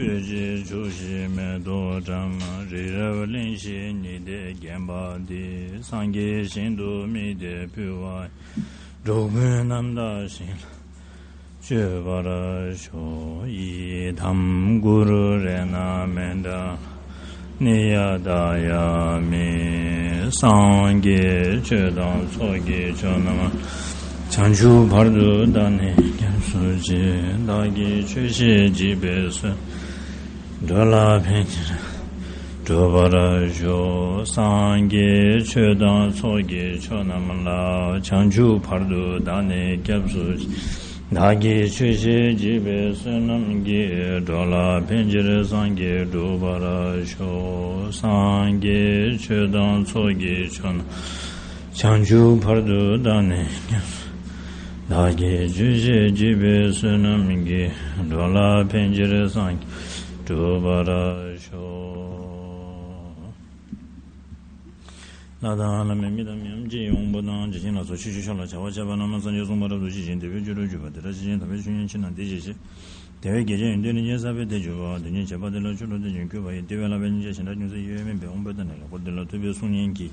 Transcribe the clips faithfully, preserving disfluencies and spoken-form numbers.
ཆོས་རྗེ་ཕྱོགས་བཞིའི་མེ་ཏོག་བཀྲམ། རི་རབ་གླིང་བཞིའི་ཉི་ཟླས་བརྒྱན་པ་འདི། སངས་རྒྱས་ཞིང་དུ་དམིགས་ཏེ་ཕུལ་བ། འགྲོ་ཀུན་རྣམ་དག་ཞིང་ལ་སྤྱོད་པར་ཤོག། ཡི་དམ་གུ་རུ་རཏྣ་མནྟ་ནི་ཡ་ཏ་ཡ་མི། སངས་རྒྱས་ཆོས་དང་ཚོགས་ཀྱི་མཆོག་རྣམས། བྱང་ཆུབ་བར་དུ་བདག་ནི་སྐྱབས་སུ་མཆི། བདག་གིས་ཆོས་བཞིན་བགྱིས་པའི་བསོད། འགྲོ་ལ་ཕན་ཕྱིར་འགྲུབ་པར་ཤོག། སངས་རྒྱས་ཆོས་དང་ཚོགས་ཀྱི་མཆོག་རྣམས་ལ། བྱང་ཆུབ་བར་དུ་བདག་ནི་སྐྱབས་སུ་མཆི། བདག་གིས་ཆོས་བཞིན་བགྱིས་པའི་བསོད་ནམས་ཀྱིས། འགྲོ་ལ་ཕན་ཕྱིར་སངས་རྒྱས་འགྲུབ་པར་ཤོག། སངས་རྒྱས་ཆོས་དང་ཚོགས་ཀྱི་མཆོག་རྣམས། བྱང་ཆུབ་བར་དུ་བདག་ནི་སྐྱབས་སུ། བདག་གིས་ཆོས་བཞིན་བགྱིས་པའི་བསོད་ནམས་ཀྱིས། འགྲོ་ལ་ཕན་ཕྱིར་སངས་རྒྱས་འགྲུབ་པར་ཤོག། ལྷ་དང་ལྷ་མིན་མི་དང་མི་འམ་ཅི་ཡི་དབང་པོ་དང་། ཇི་བཞིན་ལ་སོགས་ཕྱི་ཕྱི་ཤོ་ལ་བྱ་བ་བྱས་པ་རྣམས། སངས་རྒྱས་གསུངས་པ་རབ་ཏུ་ཤེས་ཤིང་། དེ་བས་བཅུ་དྲུག་བརྗོད་པ་དེ་འདྲ་ཤེས་ཤིང་། དམ་པའི་ཆོས་ཉན་ཕྱིར་ན་དེ་བཞིན་གཤེགས། དེ་བས་དགེ་བཅུ་ཡོན་ཏན་ལས་རྒྱལ་ས་པས་དེ་བརྗོད་པ། དེ་ཉིད་བྱེད་པ་དེ་ལ་ཆོས་དྲུག་སྟེ། རྒྱུན་བཀོད་པ་ཡི། དེ་བས་བསླབ་པའི་སྙིང་རྗེ་གཞན་དག་ཉུང་ཟད་ཡོད་མིན་པས། དབང་པོའི་ཐ་སྙད་ལ་ཡང་འཁོར་འདས་ལ་ཐུབ་པའི་གསུང་ཉན་གྱི།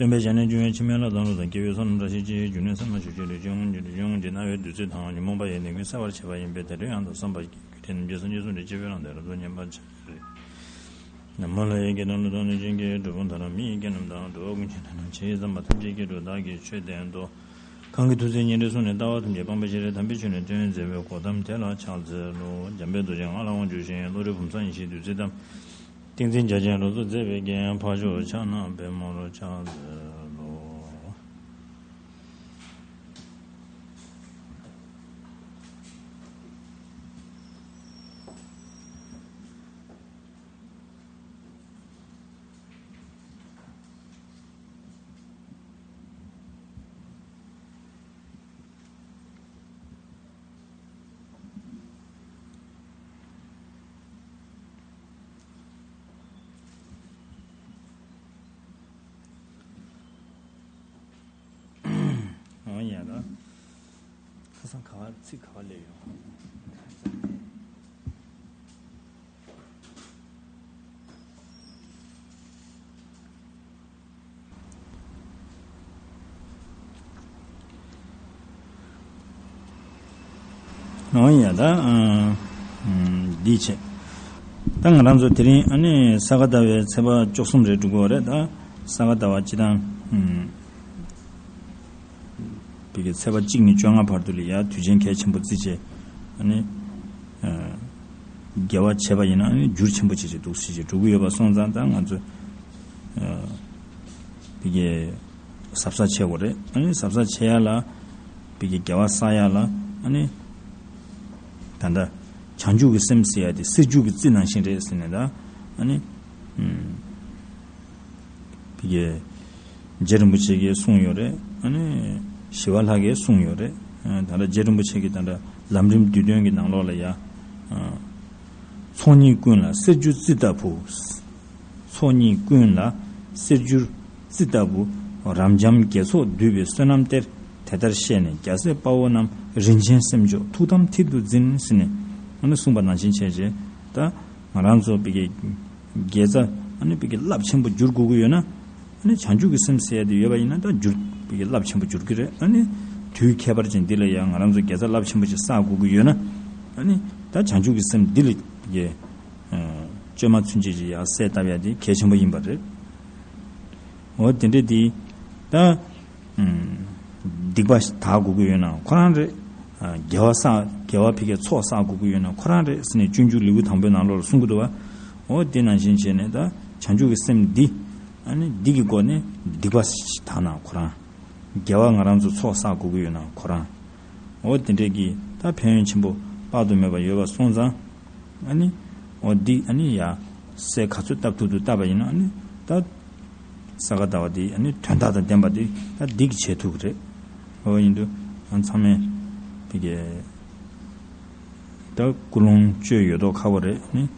སྟོན་པའི་ཞལ་ནས་བྱུང་བའི་འཆི་མེད་ལྷ་དང་ཀླུ་དང་། སྐྱེ་བོའི་ཚོགས་རྣམས་བཀྲ་ཤིས་ཤིང་། འབྱུང་གནས་སེམས་ལ་ཞུགས་ཤིང་། ལུས་ཅན་དབང་ཕྱུག་ལུས་ཅན་དབང་ཕྱུག་སྨྲ་བའི་བདུད་རྩི་དང་། ཉོན་མོངས་པ་ཡི་ནད་ཀུན་སེལ་བར་བྱེད་པ་ཡིན་པས། དེ་འདྲའི་ཡང་དག་བསམ་པ་ཀུན་གྱི་སེམས་ཅན་སངས་རྒྱས་གསུང་དྲི་ཅེས་པའི་ལན་དུ་བསྙེན་པར་བྱ། ན་མོ། ལྷ་ཡི་སྐད་དང་ཀླུ་དང་གནོད་སྦྱིན་སྐད། གྲུལ་བུམ་དག་དང་མི་ཡི་སྐད་རྣམས་དང་། འགྲོ་བ་ཀུན་གྱི་སྒྲ་རྣམས་ཇི་ཙམ་པ། ཐམས་ཅད་སྐད་དུ་བདག་གིས་ཆོས་བསྟན་ཏོ། གང་གི་ཐུགས་བརྩེ་ཉེར་འགྲོ་གསུམ་ནས། ལྟ་བ་ཐམས་ཅད་སྤངས་པའི་ཕྱིར། དམ་པའི་ཆོས་ནི་སྟོན་མཛད་པའི། གོའུ་ཏམ་དེ་ལ་ཕྱག་འཚལ་ལོ། འཇམ་དཔལ་རྡོ་རྗེ་ངག་ལ་དབང་བསྒྱུར་ཞིང་། བློ་གྲོས་བུམ་གསང་ཡེ་ཤེས་བདུད་རྩི་བལྟམས། ཏིང་འཛིན་རྒྱ་ཆེན་རོལ་མཚོ་མཛད་པའི་རྒྱན། འཕགས་མཆོག་ཕྱག་ན་པདྨོར་ཕྱག་འཚལ་ལོ། འོ་ཡ་ད། ཁ་སང་ག་བ་ཚིག་ག་བ་ལས་ཡོང་། འོ་ཡ་ད། འདི་བྱས། ད་ང་རང་ཚོ་དེ་རིང་ཨ་ནི་ས་ག་ཟླ་བའི་ཚེས་པ་བཅུ་གསུམ་རེད་འགྲོ་གི་ཡོད་རེད་ད། ས་ག་ཟླ་བ་སྤྱི་བཏང་། བི་གའི་ཚེས་པ་གཅིག་ནས་བཅོ་ལྔ་བར་དུ་ལ་ཡ་དུས་ཆེན་གལ་ཆེན་པོ་བརྩི་བྱས། ཨ་ནི། དགེ་བ་བྱས་པ་ཡིན་ན་ཨ་ནི་འགྱུར་ཆེན་པོ་བྱེད་ཅིག་འདུག་ཟེར་ཅིག་འགྲོ་གི་ཡོད་པ་སོང་ཙང་། ད་ང་ཚོས་བི་གའི་གཟབ་གཟབ་བྱེད་དགོས་རེད། ཨ་ནི་གཟབ་གཟབ་བྱེད་ཡ་ལ་བི་གའི་དགེ་བ་བསགས་ཡ་ལ་ཨ་ནི། ད་ལྟ་བྱང་ཆུབ་ཀྱི་སེམས་ཟེར་ཡ་དེ་གསེར་འགྱུར་གྱི་རྩི་ནང་བཞིན་རེད་ཟེར་ནས་ད། ཨ་ནི། བི་གའི་རྗེ་རིན་པོ་ཆེ་གིས་གསུངས་ཡོད་རེད། ཨ་ནི་ཞི་བ་ལྷ་གིས་གསུངས་ཡོད་རེད། ད་ལྟ་རྗེ་རིན་པོ་ཆེ་གིས་ད་ལྟ་ལམ་རིམ་བསྡུས་དོན་གྱི་ནང་ལོགས་ལ་ཡ། ཚོགས་གཉིས་ཀུན་ལ་གསེར་འགྱུར་རྩི་ལྟ་བུ། ཚོགས་གཉིས་ཀུན་ལ་གསེར་འགྱུར་རྩི་ལྟ་བུ། རབ་འབྱམས་དགེ་ཚོགས་འདུས་པའི་བསོད་ནམས་སྟེར། དེ་ལྟར་བཤད་ནས་རྒྱལ་སྲས་དཔའ་བོ་རྣམས། རིན་ཆེན་སེམས་མཆོག་ཐུགས་དམ་མཐིལ་དུ་འཛིན་ཟེར་ནས་ཨ་ནི་གསུངས་པ་ནང་བཞིན་བྱས་རྗེས། ད་ང་རང་ཚོ་བི་གའི་དགེ་རྩ་ཨ་ནི་བི་གའི་རླབས་ཆེན་པོ་འགྱུར་དགོས་ཀྱི་ཡོད་ན། ཨ་ནི་བྱང་ཆུབ་ཀྱི་སེམས་ཟེར་ཡ་དེ་ཡོད་པ་ཡིན་ན་ད་འགྱུར་བི་གའི་རླབས་ཆེན་པོ་འགྱུར་གྱི་རེད། ཨ་ནི་དུས་ཁྱད་པར་ཅན་འདི་ལ་ཡང་ང་རང་ཚོ་དགེ་རྩ་རླབས་ཆེན་པོ་ཞིག་བསགས་དགོས་ཀྱི་ཡོད་ན། ཨ་ནི་ད་བྱང་ཆུབ་ཀྱི་སེམས་འདི་ལ་བི་གའི་བཅོས་མ་ཚུན་ཆད་ཅིག་ཡར་གསལ་བཏབ་ཡ་དེ་གལ་ཆེན་པོ་ཡིན་པ་རེད། འོ་དེ་འདྲ་དེ་ད། སྡིག་པ་དག་དགོས་ཀྱི་ཡོད་ན་ཁོ་རང་རེད། དགེ་བ་བསགས་དགེ་བ་བི་གའི་ཚོགས་བསགས་དགོས་ཀྱི་ཡོད་ན་ཁོ་རང་རེད་ཟེར་ནས་སྤྱོད་འཇུག་ལེའུ་དང་པོའི་ནང་ལོགས་ལ་གསུང་གི་འདུག་བ། འོ་དེ་ནང་བཞིན་བྱས་ནས་ད་བྱང་ཆུབ་ཀྱི་སེམས་འདི། ཨ་ནི་འདི་གི་སྒོ་ནས་སྡིག་པ་དག་ན་ཁོ་རང་། དགེ་བ་ང་རང་ཚོ་ཚོགས་བསགས་དགོས་ཀྱི་ཡོད་ན་ཁོ་རང་། འོ་དེ་འདྲས་ཀྱི་ད་ཕན་ཡོན་ཆེན་པོ་དཔག་ཏུ་མེད་པ་ཡོད་པ་སོང་ཙང་། ཨ་ནི། འོ་འདི་ཨ་ནི་ཡ། གསལ་ག་ཚོད་བཏབ་ཐུབ་ཐུབ་བཏབ་པ་ཡིན་ན་ཨ་ནི། ད། ས་ག་ཟླ་བ་འདི་ཨ་ནི་དོན་དག་དང་ལྡན་པ་འདི་ད་འདི་གིས་བྱེད་ཐུབ་ཀྱི་རེད། འོ་ཡིན་དུས་ང་ཚང་མས་བི་གའི་ད་ཀུན་སློང་བཅོས་ཡོད་མདོག་ཁ་པོ་རེད། ཨ་ནི་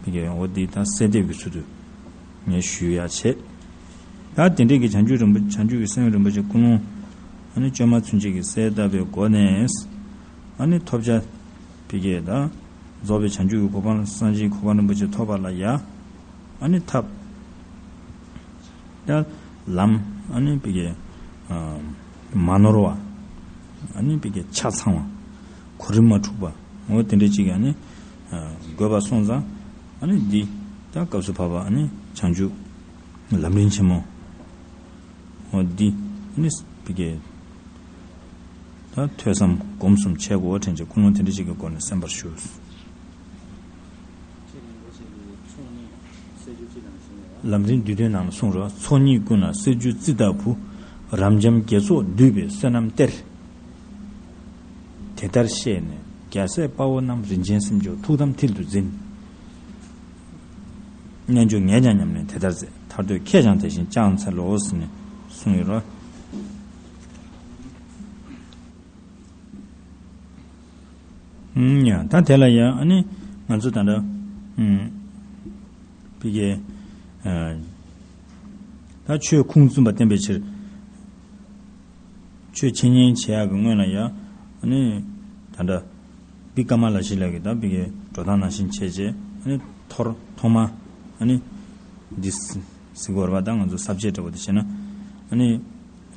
བི་གའི་འོ་འདི་ད་གསལ་འདེབས་ཀྱི་ཚུལ་དུ་ངས་ཞུ་ཡ་བྱེད། ད་དེ་འདྲས་ཀྱི་བྱང་ཆུབ་རིན་པོ་བྱང་ཆུབ་ཀྱི་སེམས་རིན་པོ་ཆེ་ཀུན་སློང་ཨ་ནི་བཅོས་མ་ཚུན་ཆད་ཀྱི་གསལ་བཏབ་པའི་སྒོ་ནས་ཨ་ནི་ཐོབ་བྱ་བི་གའི་ད་ རྫོགས་པའི་བྱང་ཆུབ་ཀྱི་གོ་འཕང་སངས་རྒྱས་གོ་འཕང་རིན་པོ་ཆེ་ཐོབ་པ་ལ་ཡ། ཨ་ནི་ཐབས། ཡ། ལམ། ཨ་ནི་བི་གའི། ཨ། མ་ནོར་བ། ཨ་ནི་བི་གའི་ཆ་ཚང་བ། གོ་རིམ་མ་འཁྲུགས་པ། འོ་དེ་འདྲ་ཅིག་ཨ་ནི། ཨ། དགོས་པ་སོང་ཙང་། ཨ་ནི་འདི། ད་སྐབས་སུ་བབ་པ་ཨ་ནི་བྱང་ཆུབ། ལམ་རིམ་ཆེན་མོ། འོ་འདི། ཨ་ནི་བི་གའི། ད་ཐོས་བསམ་སྒོམ་གསུམ་བྱེད་དགོས་དྲན་ཅིག་ཀུན་སློང་དེ་འདྲ་ཅིག་གི་སྒོ་ནས་གསན་པར་ཞུ། ལམ་རིམ་བསྡུས་དོན་ནང་ལ་གསུངས་རོགས། ཚོགས་གཉིས་ཀུན་ལ་གསེར་འགྱུར་རྩི་ལྟ་བུ། རབ་འབྱམས་དགེ་ཚོགས་འདུས་པའི་བསོད་ནམས་གཏེར། དེ་ལྟར་ཤེས་ནས་རྒྱལ་སྲས་དཔའ་བོ་རྣམས། རིན་ཆེན་སེམས་མཆོག་ཐུགས་དམ་མཐིལ་དུ་འཛིན། རྣལ་འབྱོར་ངས་ཀྱང་ཉམས་ལེན་དེ་ལྟར་མཛད། ཐར་འདོད་ཁྱེད་ཀྱང་དེ་བཞིན་ཅང་འཚལ་ལོ་ཟེར་ནས་གསུངས་ཡོད་རོགས། ཨུམ། ཡ། ད་དེ་ལ་ཡ་ཨ་ནི་ང་ཚོ་ད་ལྟ་ཨུམ། བི་གའི། ཨ། ད་ཆོས་ཁུངས་བཙུན་པ་བསྟན་པའི་ཕྱིར། ཆོས་འཆད་ཉན་བྱེད་ཡག་གི་སྔོན་ལ་ཡ། ཨ་ནི་ད་ལྟ་བི་ཀ་མ་ལ་ཤཱི་ལ་གི་ད་བི་གའི་འགྲོ་སྟངས་ནང་བཞིན་བྱས་རྗེས། ཨ་ནི་ཐོར་ཐོག་མ། ཨ་ནི་འདི་ཟེར་དགོས་རེད་པ། ད་ང་ཚོ་ས་བཅད་འདྲ་པོ་དེ་བྱས་ན། ཨ་ནི་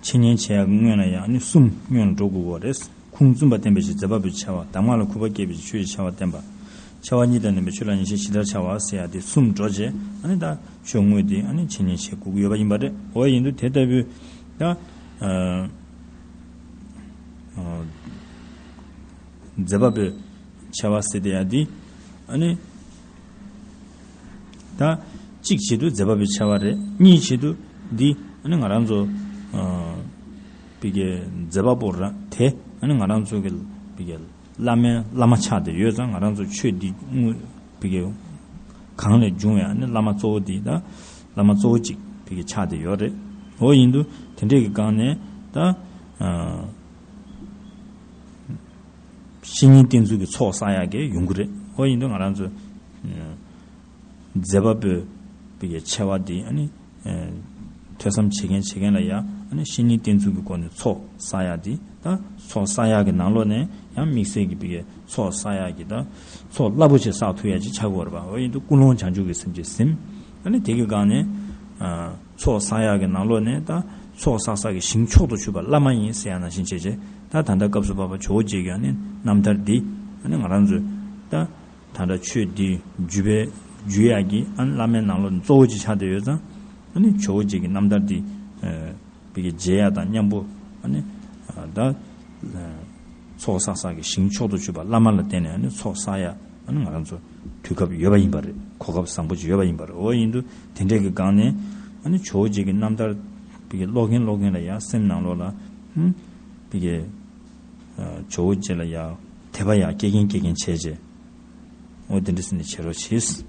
འཆད་ཉན་བྱེད་ཡག་གི་སྔོན་ལ་ཡ་ཨ་ནི་གསུམ་སྔོན་ལ་འགྲོ་དགོས་པ་རེད། ཁུངས་བཙུན་པ་བསྟན་པའི་ཕྱིར་མཛད་པ་པོའི་ཆེ་བ། གདམས་ངག་ལ་གུས་པ་བསྐྱེད་པའི་ཕྱིར་ཆོས་ཀྱི་ཆེ་བ་བསྟན་པ། ཆེ་བ་གཉིས་དང་ལྡན་པའི་ཆོས་ལ་ཉན་ཤེས་ཇི་ལྟར་བྱ་བ་ཟེར་ཡ་དེ་གསུམ་འགྲོ་རྗེས། ཨ་ནི་ད་ཆོས་དངོས་དེ་ཨ་ནི་འཆད་ཉན་བྱེད་དགོས་ཀྱི་ཡོད་པ་ཡིན་པ་རེད། འོ་ཡིན་དུས་དེ་ལྟ་བུའི་ད། ཨ། ཨ། མཛད་པ་པོའི་ཆེ་བ་ཟེར་དེ་ཡ་དེ། ཨ་ནི་ད་གཅིག་བྱེད་དུས་མཛད་པ་པོའི་ཆེ་བ་རེད། གཉིས་བྱེད་དུས་འདི་ཨ་ནི་ང་རང་ཚོ། ཨ། བི་གའི་མཛད་པ་པོ་ར་དེ་ཨ་ནི་ང་རང་ཚོ་གི་བི་གའི་བླ་མའི་བླ་མ་ཆགས་བསྡད་ཡོད་ཙང་། ང་རང་ཚོ་ཆོས་འདི་དངོས་བི་གའི་གང་ལས་བྱུང་བའི་ཨ་ནི་བླ་མ་གཙོ་བོ་འདི་ད་བླ་མ་གཙོ་བོ་གཅིག་བི་གའི་ཆགས་བསྡད་ཡོད་རེད། འོ་ཡིན་དུས་དེ་འདྲས་ཀྱི་སྒང་ནས་ད། ཨ། བཤེས་གཉེན་བསྟེན་ཚུལ་གྱི་ཚོགས་བསགས་ཡག་གི་ཡོང་གི་རེད། འོ་ཡིན་དུས་ང་རང་ཚོ། ཨ། མཛད་པ་པོའི་བི་གའི་ཆེ་བ་འདི་ཨ་ནི། ཨ། ཐོས་བསམ་བྱེད་མཁན་བྱེད་མཁན་ལ་ཡ་ཨ་ནི་བཤེས་གཉེན་བསྟེན་ཚུལ་གྱི་སྒོ་ནས་ཚོགས་བསགས་ཡག་འདི། ད་ཚོགས་བསགས་ཡག་གི་ནང་ལོགས་ནས་ཡང་དམིགས་བསལ་གྱི་བི་གའི་ཚོགས་བསགས་ཡག་གི་ད་ཚོགས་རླབས་པོ་ཆེ་བསགས་ཐུབ་ཡག་ཅིག་ཆགས་ཀྱི་ཡོད་རེད་པ། འོ་ཡིན་དུས་ཀུན་སློང་བྱང་ཆུབ་ཀྱི་སེམས་ཀྱིས་ཟིན། ཨ་ནི་དེ་གི་སྒང་ནས། ཨ། ཚོགས་བསགས་ཡག་གི་ནང་ལོགས་ནས་ད་ཚོགས་བསགས་ས་གི་ཞིང་མཆོག་ཏུ་གྱུར་པ་བླ་མ་ཡིན་ཟེར་ཡག་ནང་བཞིན་བྱས་རྗེས། ད་ད་ལྟ་སྐབས་སུ་བབ་པ་ཇོ་བོ་རྗེ་གི་ཨ་ནི་རྣམ་ཐར་འདི་ཨ་ནི་ང་རང་ཚོས་ད་ད་ལྟ་ཆོས་འདི་བརྒྱུད་པའི་བརྒྱུད་ཡག་གི་ཨ་ནི་བླ་མའི་ནང་ལོགས་ནས་གཙོ་བོ་ཅིག་ཆགས་བསྡད་ཡོད་ཙང་། ཨ་ནི་ཇོ་བོ་རྗེ་གི་རྣམ་ཐར་འདི། ཨ། བི་གའི་མཇལ་ཡག་དང་མཉམ་པོ་ཨ་ནི། ཨ། ད། ཨ། ཚོགས་བསགས་ས་གི་ཞིང་མཆོག་ཏུ་གྱུར་པ་བླ་མ་ལ་བརྟེན་ནས་ཨ་ནི་ཚོགས་བསགས་ཡག་ཨ་ནི་ང་རང་ཚོ་དུས་སྐབས་ཡོད་པ་ཡིན་པ་རེད། གོ་སྐབས་བཟང་པོ་ཅིག་ཡོད་པ་ཡིན་པ་རེད། འོ་ཡིན་དུས་དེ་འདྲས་ཀྱི་སྒང་ནས་ཨ་ནི་ཇོ་བོ་རྗེ་གི་རྣམ་ཐར་བི་གའི་ཀློག་མཁན་ཀློག་མཁན་ལ་ཡ་སེམས་ནང་ལོགས་ལ། ཧུམ། བི་གའི། ཨ། ཇོ་བོ་རྗེ་ལ་ཡ་དད་པ་ཡ་སྐྱེ་མཁན་སྐྱེ་མཁན་བྱས་རྗེས། འོ་དེ་འདྲས་ཟེར་ནས་བྱེད་རོགས་གྱིས།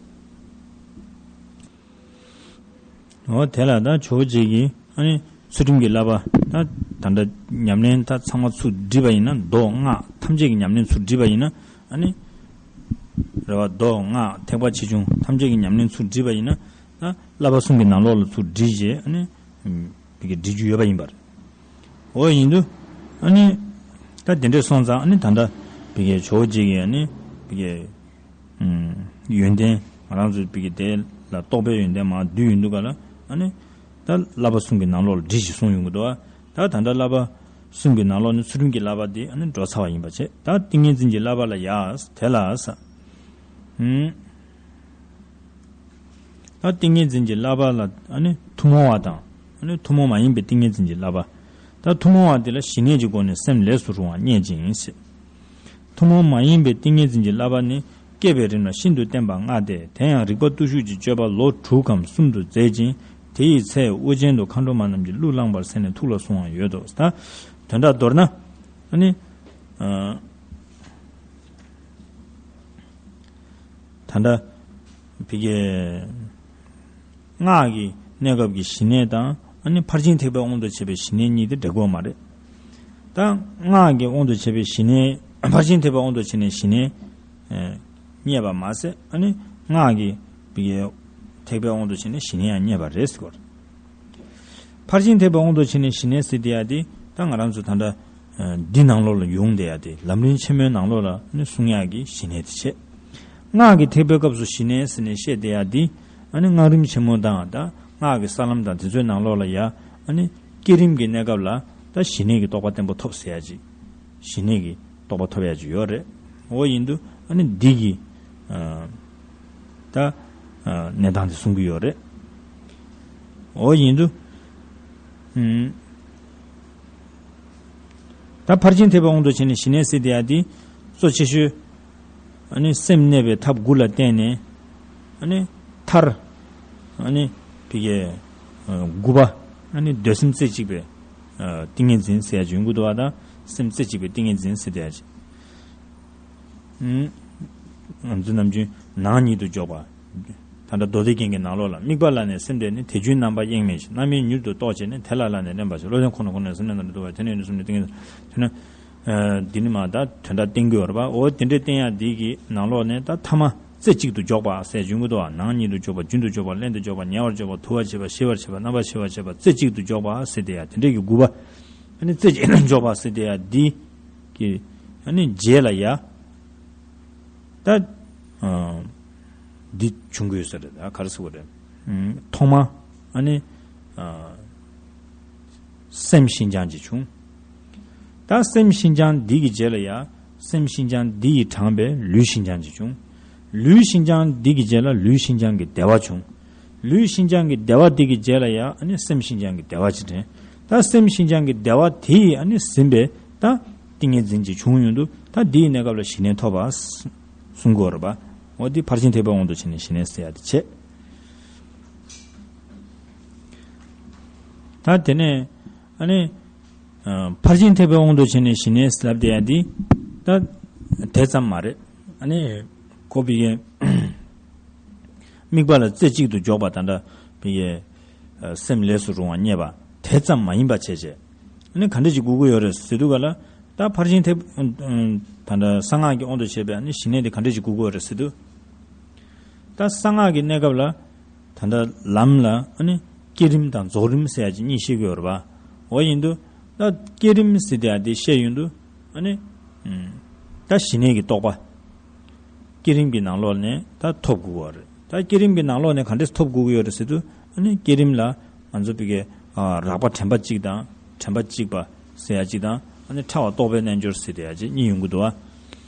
འོ་དེ་ལ་ད་ཇོ་བོ་རྗེ་གིས་ཨ་ནི་ཚུལ་ཁྲིམས་ཀྱི་བསླབ་པ་ད་ད་ལྟ་ཉམས་ལེན་ད་ཚང་མ་ཚུར་བསྒྲིལ་བ་ཡིན་ན། མདོ་སྔགས་ཐམས་ཅད་ཀྱི་ཉམས་ལེན་ཚུར་བསྒྲིལ་བ་ཡིན་ན། ཨ་ནི་རེད་བ། མདོ་སྔགས་ཐེག་པ་ཆེ་ཆུང་ཐམས་ཅད་ཀྱི་ཉམས་ལེན་ཚུར་བསྒྲིལ་བ་ཡིན་ན། ད་བསླབ་པ་གསུམ་གྱི་ནང་ལོགས་ལ་ཚུར་བསྒྲིལ་རྗེས་ཨ་ནི་བི་གའི་སྒྲིལ་རྒྱུ་ཡོད་པ་ཡིན་པ་རེད། འོ་ཡིན་དུས་ཨ་ནི་ད་དེ་འདྲས་སོང་ཙང་། ཨ་ནི་ད་ལྟ་བི་གའི་ཇོ་བོ་རྗེ་གིས་ཨ་ནི་བི་གའི། ཨུམ། ཡོན་ཏན་ང་རང་ཚོའི་བི་གའི་དེ་ལ་རྟོགས་པའི་ཡོན་ཏན་མར་བསྡུས་ཡོང་དུས་ག་ལ་ཨ་ནི་ད་བསླབ་པ་གསུམ་གྱི་ནང་ལོགས་ལ་སྒྲིལ་ཞིག་གསུངས་ཡོང་གི་འདུག་བ། ད་ད་ལྟ་བསླབ་པ་གསུམ་གྱི་ནང་ལོགས་ནས་ཚུལ་ཁྲིམས་ཀྱི་བསླབ་པ་དེ་ཨ་ནི་འགྲོ་ཚར་བ་ཡིན་པ་བྱས། ད་ཏིང་ངེ་འཛིན་གྱི་བསླབ་པ་ལ་ཡ་དེ་ལ་ས། ཨུམ། ད་ཏིང་ངེ་འཛིན་གྱི་བསླབ་པ་ལ་ཨ་ནི་ཐུན་མོང་བ་དང་། ཨ་ནི་ཐུན་མོང་མ་ཡིན་པའི་ཏིང་ངེ་འཛིན་གྱི་བསླབ་པ། ད་ཐུན་མོང་བ་དེ་ལ་ཞི་གནས་ཀྱི་སྒོ་ནས་སེམས་ལས་སུ་རུང་བ་རྙེད་ཅིང་ཞེས། ཐུན་མོང་མ་ཡིན་པའི་ཏིང་ངེ་འཛིན་གྱི་བསླབ་པ་ནི་བསྐྱེད་པའི་རིམ་ལ་ཤིན་ཏུ་བརྟན་པ་ལྔ་སྟེ། དེ་ཡང་རིག་པ་བརྟུལ་ཞུགས་ཀྱི་སྤྱོད་པ་ལོ་དྲུག་གམ་གསུམ་དུ་མཛད་ཅིང་། དེ་ཡི་ཚེ་དབུ་ཅན་དུ་མཁའ་འགྲོ་མ་རྣམས་ཀྱིས་གླུ་བླངས་པར་གསན་ནས་ཐུགས་ལ་བཟུང་བ་ཡོད་དོ། ད་དོན་དག་མདོར་ན་ཨ་ནི། ཨ། ད་ལྟ་བི་གའི་སྔགས་ཀྱི་གནས་སྐབས་ཀྱི་ཞི་གནས་དང་། ཨ་ནི་ཕར་ཕྱིན་ཐེག་པའི་དབང་དུ་བྱས་པའི་ཞི་གནས་གཉིས་དེ་འདྲ་དགོས་མ་རེད། ད་སྔགས་ཀྱི་དབང་དུ་བྱས་པའི་ཞི་གནས། ཕར་ཕྱིན་ཐེག་པའི་དབང་དུ་བྱས་ནས་ཞི་གནས། ཨ། རྙེད་པ་མ་ཟད། ཨ་ནི་སྔགས་ཀྱི་བི་གའི་ཐེག་པའི་དབང་དུ་བྱས་ནས་ཞི་གནས་ཡང་རྙེད་པ་རེད་ཟེར་གོ། ཕར་ཕྱིན་ཐེག་པའི་དབང་དུ་བྱས་ནས་ཞི་གནས་ཟེར་དེ་ཡ་དེ་ད་ང་རང་ཚོ་ད་ལྟ་འདི་ནང་ལོགས་ལ་ཡོང་བསྡད་ཡ་དེ། ལམ་རིམ་ཆེན་མོའི་ནང་ལོགས་ལ་ནི་གསུང་ཡག་གི་ཞི་གནས་དེ་བྱས། སྔགས་ཀྱི་ཐེག་པའི་སྐབས་སུ་ཞི་གནས་ཟེར་ནས་བཤད་བསྡད་ཡ་འདི། ཨ་ནི་སྔགས་རིམ་ཆེན་མོ་དང་ད་སྔགས་ཀྱི་ས་ལམ་དང་དེ་ཚོའི་ནང་ལོགས་ལ་ཡ། ཨ་ནི་བསྐྱེད་རིམ་གྱི་གནས་སྐབས་ལ་ད་ཞི་གནས་ཀྱི་རྟོགས་པ་བརྟན་པོ་ཐོབ་ཟེར་ཡ་ཅིག་ཞི་གནས་ཀྱི་རྟོགས་པ་ཐོབ་ཡ་ཅིག་ཡོད་རེད། འོ་ཡིན་དུས་ཨ་ནི་འདི་གི་ཨ་ད་ཨ་གནས་སྟངས་དེ་གསུང་གི་ཡོད་རེད། འོ་ཡིན་དུས་ཨུམ། ད་ཕར་ཕྱིན་ཐེག་པའི་དབང་དུ་བྱས་ནས་ཞི་གནས་ཟེར་དེ་ཡ་དེ་གཙོ་ཆེ་ཤོས། ཨ་ནི་སེམས་གནས་པའི་ཐབས་དགུ་ལ་བརྟེན་ནས། ཨ་ནི་མཐར། ཨ་ནི་ཕ་གི་ཨ་དགུ་པ། ཨ་ནི་འདོད་སེམས་རྩེ་གཅིག་པའི་ཨ་ཏིང་ངེ་འཛིན་ཟེར་ཡ་ཅིག་ཡོང་གི་འདུག་བ། ད་སེམས་རྩེ་གཅིག་པའི་ཏིང་ངེ་འཛིན་ཟེར་དེ་ཡ་ཅིག་ཨུམ། ང་ཚོ་ནམ་རྒྱུན་ནང་ཉིད་དུ་འཇོག་པ། ད་ལྟ་མདོ་སྡེ་རྒྱན་གྱི་ནང་ལོགས་ལ། དམིགས་པ་ལ་ནི་སེམས་དེ་ནི་དེ་བཅུའི་རྣམ་པ་གཡེང་མེད་ཅིང་། རྣམ་གཡེང་མྱུར་དུ་རྟོག་བྱས་ནས། དེ་ལ་ལ་ནི་བརླན་པར་བྱ། བློ་ལྡན་ཁོ་ན་ཁོ་ནས་སེམས་ལྡན་དང་འདྲ་འདུག་པ། དེ་ནས་ནི་གསུམ་ནི་ཏིང་ངེ་འཛིན། དེ་ནི། ཨ་འདི་ནི་མ་ད་དོན་དག་བསྟན་གྱི་ཡོད་རེད་པ། འོ་དེ་འདྲའི་བསྟན་ཡ་འདི་གི་ནང་ལོགས་ནས་ད་ཐ་མ་རྩེ་གཅིག་ཏུ་འཇོག་པ་ཟེར་ཡོང་གི་འདུག་བ། ནང་ཉིད་དུ་འཇོག་པ། རྒྱུན་དུ་འཇོག་པ། ལྷན་དུ་འཇོག་པ། ཉེ་བར་འཇོག་པ། དུལ་བར་བྱེད་པ། ཞི་བར་བྱེད་པ། རྣམ་པར་ཞི་བར་བྱེད་པ། རྩེ་གཅིག་ཏུ་འཇོག་པ་ཟེར་དེ་ཡ། དེ་འདྲའི་གི་དགུ་པ། ཨ་ནི་རྩེ་གཅིག་ཏུ་འཇོག་པ་ཟེར་དེ་ཡ་འདི་གི་ཨ་ནི་རྗེས་ལ་ཡ། ད་ཨ་འདི་བྱུང་གི་ཡོད་ས་རེད། ད་ག་རེ་ཟེར་དགོས་རེད། ཨུམ། ཐོག་མ་ཨ་ནི་ཨ་སེམས་ཤིན་སྦྱངས་ཅིག་བྱུང་། ད་སེམས་ཤིན་སྦྱངས་འདི་གི་རྗེས་ལ་ཡ། སེམས་ཤིན་སྦྱངས་འདི་ཡིས་དྲངས་པའི་ལུས་ཤིན་སྦྱངས་ཅིག་བྱུང་། ལུས་ཤིན་སྦྱངས་འདི་གི་རྗེས་ལ་ལུས་ཤིན་སྦྱངས་ཀྱི་བདེ་བ་བྱུང་། ལུས་ཤིན་སྦྱངས་ཀྱི་བདེ་བ་འདི་གི་རྗེས་ལ་ཡ། ཨ་ནི་སེམས་ཤིན་སྦྱངས་ཀྱི་བདེ་བ་ཅིག་དྲན། ད་སེམས་ཤིན་སྦྱངས་ཀྱི་བདེ་བ་དེ་ཡིས་ཨ་ནི་ཟིན་པའི་ད་ཏིང་ངེ་འཛིན་ཅིག་བྱུང་ཡོང་དུས། ད་འདིའི་གནས་སྐབས་ལ་ཞི་གནས་ཐོབ་པ་གསུང་གི་ཡོད་རེད་པ། འོ་འདི་ཕར་ཕྱིན་ཐེག་པའི་དབང་དུ་བྱས་ནས་ཞི་གནས་ཟེར་ཡ་དེ་བྱས། ད་དེ་ནས་ཨ་ནི་ཨ་ཕར་ཕྱིན་ཐེག་པའི་དབང་དུ་བྱས་ནས་ཞི་གནས་ལབ་བསྡད་ཡ་འདི་ད་དེ་ཙམ་མ་རེད། ཨ་ནི་ཁོ་པའི་གི་དམིགས་པ་ལ་རྩེ་གཅིག་ཏུ་འཇོག་པ། ད་ལྟ་བའི་ཨ་སེམས་ལས་སུ་རུང་བ་རྙེད་པ་དེ་ཙམ་མ་ཡིན་པ་བྱས་བྱས། ཨ་ནི་ག་འདྲ་ཞིག་དགོས་ཀྱི་ཡོད་རེད་ཟེར་དུས་ག་ལ། ད་ཕར་ཕྱིན་ཐེག་ད་ལྟ་གསང་སྔགས་ཀྱི་དབང་དུ་བྱས་པའི་ཨ་ནི་ཞི་གནས་དེ་ག་འདྲ་ཞིག་དགོས་ཀྱི་ཡོད་རེད་ཟེར་དུས། ད་གསང་སྔགས་ཀྱི་གནས་སྐབས་ལ་ད་ལྟ་ལམ་ལ་ཨ་ནི་བསྐྱེད་རིམ་དང་རྫོགས་རིམ་ཟེར་ཡ་ཅིག་གཉིས་བཤད་ཀྱི་ཡོད་རེད་པ། འོ་ཡིན་དུས་ད་བསྐྱེད་རིམ་ཟེར་དེ་ཡ་དེ་བཤད་ཡོང་དུས། ཨ་ནི་ད་ཞི་གནས་ཀྱི་རྟོགས་པ། བསྐྱེད་རིམ་གྱི་ནང་ལོགས་ནས་ད་ཐོབ་དགོས་པ་རེད། ད་བསྐྱེད་རིམ་གྱི་ནང་ལོགས་ནས་ག་འདྲས་ཐོབ་དགོས་ཀྱི་ཡོད་རེད་ཟེར་དུས། ཨ་ནི་བསྐྱེད་རིམ་ལ་ང་ཚོ་བི་གའི་ཨ་རགས་པ་དྲན་པ་གཅིག་དང་། དྲན་པ་གཅིག་པ་ཟེར་ཡ་གཅིག་དང་། ཨ་ནི་ཕྲ་བ་རྟོགས་པའི་རྣལ་འབྱོར་ཟེར་དེ་ཡ་གཅིག་གཉིས་ཡོང་གི་འདུག་བ།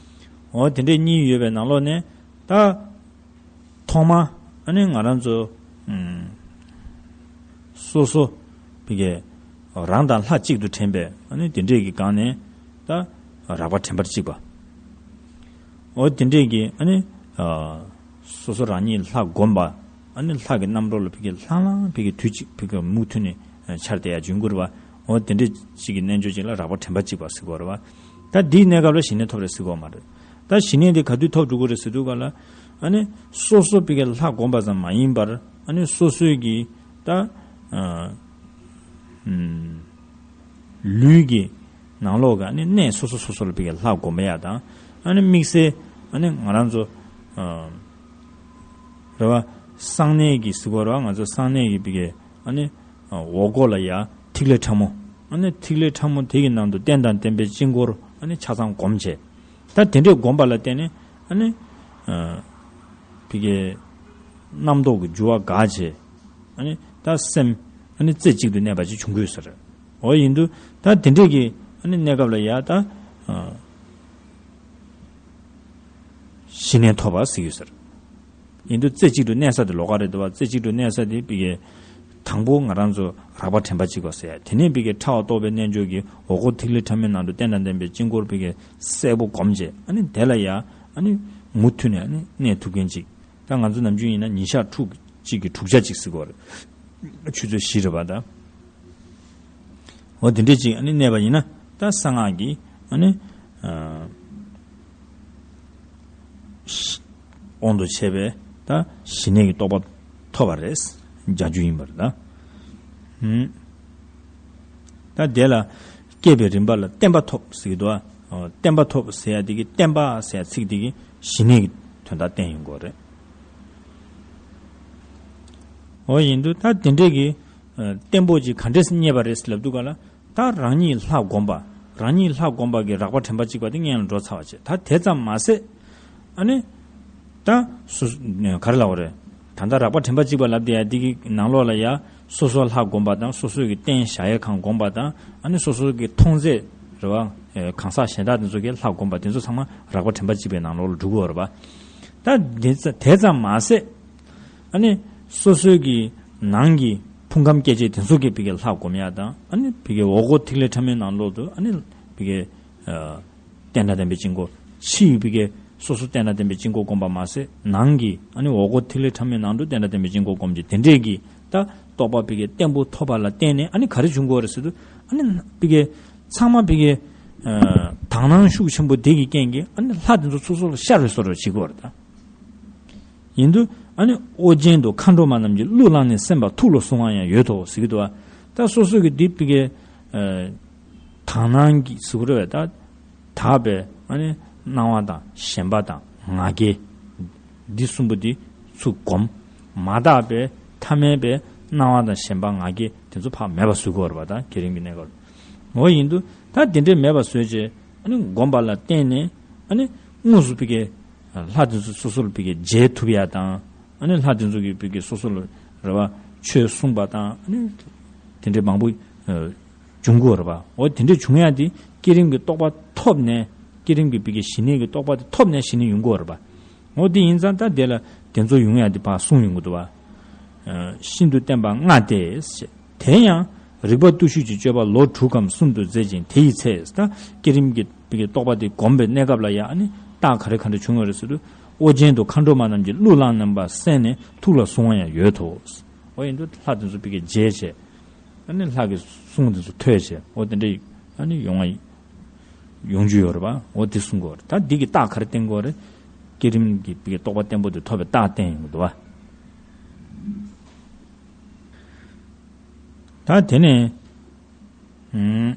འོ་དེ་འདྲས་གཉིས་ཡོད་པའི་ནང་ལོགས་ནས་ད་ཐོག་མ་ཨ་ནི་ང་རང་ཚོ་ཨུམ་སོ་སོ་བི་གའི་རང་དང་ལྷ་གཅིག་ཏུ་དྲན་པའི། ཨ་ནི་དེ་འདྲས་ཀྱི་སྒང་ནས་ད་རགས་པ་དྲན་པ་གཅིག་པ། འོ་དེ་འདྲས་ཀྱི་ཨ་ནི་ཨ་སོ་སོ་རང་ཉིད་ལྷ་བསྒོམ་པ། ཨ་ནི་ལྷ་གི་རྣམ་རོལ་ལ་བི་གའི་ལྷང་ལྷང་བི་གའི་དུས་གཅིག་བི་གའི་མུ་མཐུད་ནས་འཆར་བསྡད་ཡ་བྱུང་གི་རེད་པ། འོ་དེ་འདྲས་གཅིག་གི་རྣལ་འབྱོར་གཅིག་ལ་རགས་པ་དྲན་པ་གཅིག་པ་ཟེར་གོ་རེད་པ། ད་འདིའི་གནས་སྐབས་ལ་ཞི་གནས་ཐོབ་རེད་ཟེར་གོ་མ་རེད། ད་ཞི་གནས་འདི་ག་དུས་ཐོབ་འགྲོ་གི་རེད་ཟེར་དུས་ག་ལ། ཨ་ནི་སོ་སོ་བི་གའི་ལྷ་བསྒོམ་པ་ཙམ་མ་ཡིན་པར། ཨ་ནི་སོ་སོའི་གི་ད་ཨ་ཨུམ། ལུས་ཀྱི་ནང་ལོགས་ཀྱི་ཨ་ནི་གནས་སོ་སོ་སོ་སོ་ལ་བི་གའི་ལྷ་བསྒོམ་པ་ཡ་དང་། ཨ་ནི་དམིགས་བསལ་ཨ་ནི་ང་རང་ཚོ་ཨ་རེད་པ། གསང་གནས་ཀྱི་ཟེར་གོ་རེད་པ། ང་ཚོ་གསང་གནས་ཀྱི་བི་གའི་ཨ་ནི་ཨ་འོག་སྒོ་ལ་ཡ་ཐིག་ལེ་ཕྲ་མོ། ཨ་ནི་ཐིག་ལེ་ཕྲ་མོ་དེ་གི་ནང་དུ་རྟེན་དང་བརྟེན་པའི་དཀྱིལ་འཁོར་ཨ་ནི་ཆ་ཚང་བསྒོམ་བྱས། ད་དེ་འདྲས་བསྒོམ་པ་ལ་བརྟེན་ནས་ཨ་ནི་ཨ་བི་གའི་རྣམ་རྟོག་གི་རྒྱུ་བ་འགག་བྱས། ཨ་ནི་ད་སེམས་ཨ་ནི་རྩེ་གཅིག་ཏུ་གནས་པ་ཅིག་བྱུང་གི་ཡོད་ས་རེད། འོ་ཡིན་དུས་ད་དེ་འདྲས་ཀྱི་ཨ་ནི་གནས་སྐབས་ལ་ཡ་ད་ཨ་ཞི་གནས་ཐོབ་པ་ཟེར་གྱི་ཡོད་ས་རེད། ཡིན་དུས་རྩེ་གཅིག་ཏུ་གནས་ས་དེ་ལོགས་ཀ་རེད་འདུག་བ། རྩེ་གཅིག་ཏུ་གནས་ས་དེ་བི་གའི་དང་པོ་ང་རང་ཚོ་རགས་པ་དྲན་པ་གཅིག་པ་ཟེར་ཡ། དེ་ནས་བི་གའི་ཕྲ་བ་རྟོགས་པའི་རྣལ་འབྱོར་གྱི་འོག་སྒོ་ཐིག་ལེ་ཕྲ་མོའི་ནང་དུ་རྟེན་དང་བརྟེན་པའི་དཀྱིལ་འཁོར་བི་གའི་གསལ་པོ་བསྒོམ་བྱས། ཨ་ནི་དེ་ལ་ཡ་ཨ་ནི་མུ་མཐུད་ནས་ཨ་ནི་གནས་ཐུབ་མཁན་ཅིག་ད་ང་ཚོ་ནམ་རྒྱུན་ཡིན་ན་ཉིན་ཞག་ཕྲུགས་གཅིག་གི་དྲུག་ཆ་གཅིག་ཟེར་གོ་རེད། ཆུ་ཚོད་བཞི་རེད་པ་ད། འོ་དེ་འདྲས་ཅིག་ཨ་ནི་གནས་པ་ཡིན་ན། ད་གསང་སྔགས་ཀྱི་ཨ་ནི་ཨ་དབང་དུ་བྱས་པའི་ད་ཞི་གནས་ཀྱི་རྟོགས་པ་ཐོབ་པ་རེད། བྱ་རྒྱུ་ཡིན་པ་རེད་ད། ཧུམ། ད་དེ་ལ་སྐྱེས་པའི་རིམ་པ་ལ་བརྟན་པ་ཐོབ་ཟེར་གྱི་འདུག་ཨ། འོ་བརྟན་པ་ཐོབ་ཟེར་ཡ་དེ་གི་བརྟན་པ་ཟེར་ཡ་ཚིག་དེ་གི་ཞི་གནས་ཀྱི་དོན་དག་བསྟན་ཡོང་གི་རེད། འོ་ཡིན་དུས་ད་དེ་འདྲས་ཀྱི་ཨ་བརྟན་པོ་ཅིག་ག་འདྲས་སེ་རྙེད་པ་རེད་ཟེར་ལབ་དུས་ག་ལ། ད་རང་ཉིད་ལྷ་བསྒོམ་པ། རང་ཉིད་ལྷ་བསྒོམ་པ་གི་རགས་པ་དྲན་པ་གཅིག་པ་དེ་སྔོན་ལ་འགྲོ་ཚར་བ་བྱས། ད་དེ་ཙམ་མ་ཟད་ཨ་ནི་ ད་སོ་ག་རེ་ལབ་དགོས་རེད། ད་ལྟ་རགས་པ་དྲན་པ་གཅིག་པ་ལབ་དེ་ཡ་འདི་གི་ནང་ལོགས་ལ་ཡ་སོ་སོ་ལྷ་བསྒོམ་པ་དང་སོ་སོ་གི་རྟེན་བཞག་ཡས་ཁང་བསྒོམ་པ་དང་ཨ་ནི་སོ་སོ་གི་མཐོང་ཚད་རེད་བ། གང་ཟག་གཞན་དག་དེ་ཚོ་གི་ལྷ་བསྒོམ་པ་དེ་ཚོ་ཚང་མ་རགས་པ་དྲན་པ་གཅིག་པའི་ནང་ལོགས་ལ་འགྲོ་གི་ཡོད་རེད་བ། ད་དེ་ཙ་དེ་ཙམ་མ་ཟད། ཨ་ནི་སོ་སོའི་གི་ནང་གི་ཕུང་ཁམས་སྐྱེ་མཆེད་དེ་ཚོ་གི་ཕ་གི་ལྷ་བསྒོམ་ཡ་དང་ཨ་ནི་ཕ་གི་འོག་སྒོ་ཐིག་ལེ་ཕྲ་མོའི་ནང་ལོགས་སུ་ཨ་ནི་ཕ་གི་རྟེན་དང་ལྡན་པའི་དཀྱིལ་འཁོར། ཕྱི་ཡི་ཕ་གི་སོ་སོ་རྟེན་དང་ལྡན་པའི་དཀྱིལ་འཁོར་བསྒོམ་པ་མ་ཟད་ནང་གི་ཨ་ནི་འོག་སྒོ་ཐིག་ལེ་ཕྲ་མོའི་ནང་དུ་རྟེན་དང་ལྡན་པའི་དཀྱིལ་འཁོར་བསྒོམ་གྱི་དེ་འདྲས་ཀྱི་ད་རྟོགས་པ་ཕ་གི་བརྟན་པོ་ཐོབ་པ་ལ་བརྟེན་ནས་ཨ་ནི་ག་རེ་བྱུང་དགོས་རེད་ཟེར་དུས་ཨ་ནི་ཕ་གི་ཚང་མ་ཕ་གི་དག་སྣང་ཤུགས་ཆེན་པོ་དེ་གི་རྐྱེན་གྱིས་ཨ་ནི་ལྷ་དེ་ཚོ་སོ་སོ་ལ་ཤར་བའི་བཟོ་འདྲ་བྱེད་དགོས་རེད་ད། ཡིན་དུས་ཨ་ནི་ཨོ་རྒྱན་དུ་མཁའ་འགྲོ་མ་རྣམས་ཀྱིས་གླུ་བླངས་ནས་གསན་པ་ཐུགས་ལ་བཟུང་བ་ཡང་ཡོད་དོ་ཟེར་གྱི་འདུག་བ། ད་སོ་སོ་གི་འདི་ཕ་གི་དག་སྣང་གི་ཟེར་དགོས་རེད་བས། ད་དག་པའི་ཨ་ནི་སྣང་བ་དང་ཞེན་པ་དང་ང་རྒྱལ་འདི་གསུམ་པོ་འདི་ཚུར་བསྒོམ། མ་དག་པའི་ཐ་མལ་པའི་སྣང་བ་དང་ཞེན་པ་ང་རྒྱལ་དེ་ཚོ་ཕར་མེད་པ་བཟོ་དགོས་རེད་བ། ད་བསྐྱེད་རིམ་གྱི་གནས་སྐབས་འོ་ཡིན་དུས་ད་དེ་འདྲའི་མེད་པ་བཟོས་རྗེས་ཨ་ནི་བསྒོམ་པ་ལ་བརྟེན་ནས་ཨ་ནི་དངོས་སུ་ཕ་གི་ལྷ་དེ་ཚོ་སོ་སོ་ལ་ཕ་གི་མཇལ་ཐུབ་ཡ་དང་ཨ་ནི་ལྷ་དེ་ཚོ་གི་ཕ་གི་སོ་སོ་ལ་རེ་བ་ཆོས་གསུངས་པ་དང་ཨ་ནི་དེ་འདྲའི་མང་པོ་འབྱུང་གི་ཡོད་རེད་པ། འོ་དེ་འདྲའི་བྱུང་ཡ་དེ་བསྐྱེད་རིམ་གྱི་རྟོགས་པ་ཐོབ་ནས་བསྐྱེད་རིམ་གྱི་ཕ་གི་ཞི་གནས་ཀྱི་རྟོགས་པ་དེ་ཐོབ་ནས་ཞི་གནས་ཡོང་གི་ཡོད་རེད་པ། འོ་དེ་ཡིན་ཙང་ད་དེ་ལ་དེ་ཚོ་ཡོང་ཡ་དེ་ཕར་གསུངས་ཡོང་གི་འདུག་བ། ཤིན་ཏུ་བརྟན་པ་ལྔ་སྟེ། དེ་ཡང་རིག་པ་བརྟུལ་ཞུགས་ཀྱི་སྤྱོད་པ་ལོ་དྲུག་གམ་གསུམ་དུ་མཛད་ཅིང་དེ་ཡི་ཚེ་ད་བསྐྱེད་རིམ་གྱི་པའི་རྟོགས་པ་དེ་བསྒོམས་པའི་གནས་སྐབས་ལ་ཡང་ཨ་ནི་རྟགས་ག་རེ་ག་འདྲ་བྱུང་ཡོད་རེད་ཟེར་དུས་ཨོ་རྒྱན་དུ་མཁའ་འགྲོ་མ་རྣམས་ཀྱིས་གླུ་བླངས་རྣམ་པར་གསན་ནས་ཐུགས་ལ་བཟུང་བ་ཡང་ཡོད་དོ། འོ་ཡིན་དུས་ལྷ་དེ་ཚོ་པའི་མཇལ་བྱས་ཨ་ནི་ལྷ་གི་གསུང་དེ་ཚོ་ཐོས་བྱས་འོ་དེ་འདྲ་ཨ་ནི་ཡོང་བ་ཡོང་རྒྱུ་ཡོད་རེད་པ། འོ་དེ་གསུང་གི་ཡོད་རེད། ད་འདི་གི་རྟགས་ག་རེ་བསྟན་གི་ཡོད་རེད། བསྐྱེད་རིམ་གྱི་པའི་རྟོགས་པ་བརྟན་པོ་དེ་ཐོབ་པའི་རྟགས་བསྟན་ཡོང་གི་འདུག་བ། ད་དེ་ནས་ཨུམ།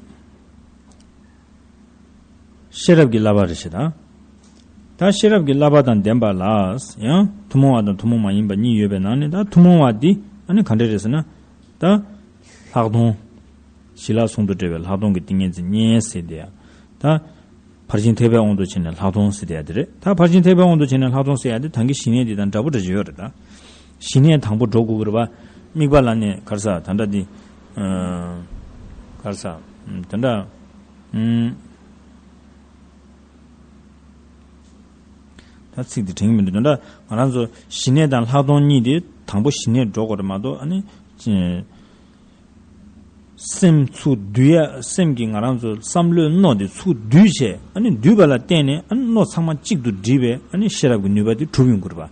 ཤེས་རབ་ཀྱི་བསླབ་པ་རེ་ཞིག་དང་། ད་ཤེས་རབ་ཀྱི་བསླབ་པ་དང་ལྡན་པ་ལ་ཡང་ཐུན་མོང་བ་དང་ཐུན་མོང་མ་ཡིན་པ་གཉིས་ཡོད་པའི་ནང་ནས་ད་ཐུན་མོང་བ་འདི་ཨ་ནི་ག་འདྲ་རེད་ཟེར་ན། ད་ལྷག་མཐོང་། ཞི་ལྷག་ཟུང་དུ་འབྲེལ་བའི་ལྷག་མཐོང་གི་ཏིང་ངེ་འཛིན་བརྙེས་ཟེར་དེ་ཡང་། ད་ཕར་ཕྱིན་ཐེག་པའི་དབང་དུ་བྱས་ནས་ལྷག་མཐོང་ཟེར་དེ་ཡང་དེ་རེད། ད་ཕར་ཕྱིན་ཐེག་པའི་དབང་དུ་བྱས་ནས་ལྷག་མཐོང་ཟེར་ཡ་དེ་ད་གིན་ཞི་གནས་འདི་དང་འདྲ་པོ་འདྲ་ཅིག་ཡོད་རེད་ད། ཞི་གནས་དང་པོ་འགྲོ་དགོས་ཀྱི་རེད་པ། དམིགས་པ་ལ་ནི་ག་རེ་ཟ་ད་འདྲ་འདི། ག་རེ་ཟ། ད་འདྲ། ད་ཚིག་འདི་དྲན་གྱི་མི་འདུག་ད་འདྲ་ང་རང་ཚོ་ཞི་གནས་དང་ལྷག་མཐོང་གཉིས་དེ་དང་པོ་ཞི་གནས་འགྲོ་དགོས་རེད་མ་གཏོགས་ཨ་ནི། སེམས་ཚུར་འདུལ་ཡ་སེམས་ཀྱི་ང་རང་ཚོ་བསམ་བློའི་སྣོད་དེ་ཚུར་འདུལ་བྱས་ཨ་ནི་འདུས་པ་ལ་བརྟེན་ནས་ཨ་ནི་སྣོད་ཚང་མ་གཅིག་ཏུ་སྒྲིལ་བའི་ཨ་ནི་ཤེས་རབ་ཀྱི་ནུས་པ་དེ་གྲུབ་ཡོང་གི་རེད་པ།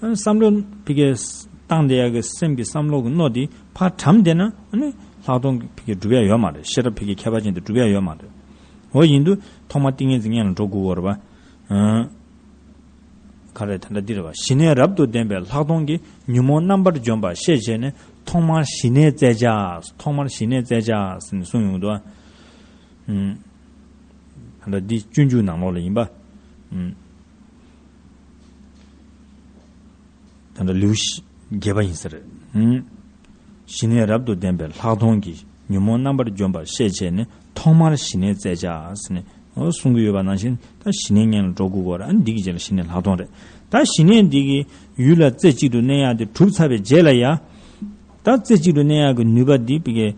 ཨ་ནི་བསམ་བློ་ཕ་གིར་བཏང་བསྡད་ཡ་གི་སེམས་ཀྱི་བསམ་བློ་གི་སྣོད་དེ་ཕར་དྲངས་བསྡད་ན་ཨ་ནི་ལྷག་མཐོང་གི་ཕ་གིར་སྒྲུབ་ཡ་ཡོད་མ་རེད། ཤེས་རབ་ཕ་གིའི་ཁྱད་པར་ཅན་དེ་སྒྲུབ་ཡ་ཡོད་མ་རེད། འོ་ཡིན་དུས་ཐོག་མར་ཏིང་ངེ་འཛིན་སྔོན་ལ་འགྲོ་དགོས་ཀྱི་རེད་པ། ག་རེ་ད་ལྟ་འདི་རེད་པ། ཞི་གནས་རབ་ཏུ་ལྡན་པའི་ལྷག་མཐོང་གིས་ཉོན་མོངས་རྣམ་པར་འཇོམས་པ་ཤས་ཆེ་ནས་ཐོག་མར་ཞི་གནས་བཙལ་བྱ། ཐོག་མར་ཞི་གནས་བཙལ་བྱ་ཟེར་ནས་གསུངས་ཡོང་འདུག་ཨ། ད་ལྟ་འདི་སྤྱོད་འཇུག་ནང་ལོགས་ལ་ཡིན་པ། ད་ལྟ་ལེའུ་བརྒྱད་པ་ཡིན་ས་རེད། ཞི་གནས་རབ་ཏུ་ལྡན་པའི་ལྷག་མཐོང་གིས་ཉོན་མོངས་རྣམ་པར་འཇོམས་པ་ཤས་ཆེ་ནས་ཐོག་མར་ཞི་གནས་བཙལ་བྱ་ཟེར་ནས་གསུང་གི་ཡོད་པ་ནང་བཞིན་ད་ཞི་གནས་སྔོན་ལ་འགྲོ་དགོས་ཀྱི་རེད། ཨ་ནི་འདི་གི་རྗེས་ལ་ཞི་གནས་ལྷག་མཐོང་རེད། ད་ཞི་གནས་འདི་གི་ཡུལ་ལ་རྩེ་གཅིག་ཏུ་གནས་ཡག་དེ་གྲུབ་ཚར་བའི་རྗེས་ལ་ཡ། ད་རྩེ་གཅིག་ཏུ་གནས་ཡག་གི་ནུས་པ་འདི་ཕ་གིར།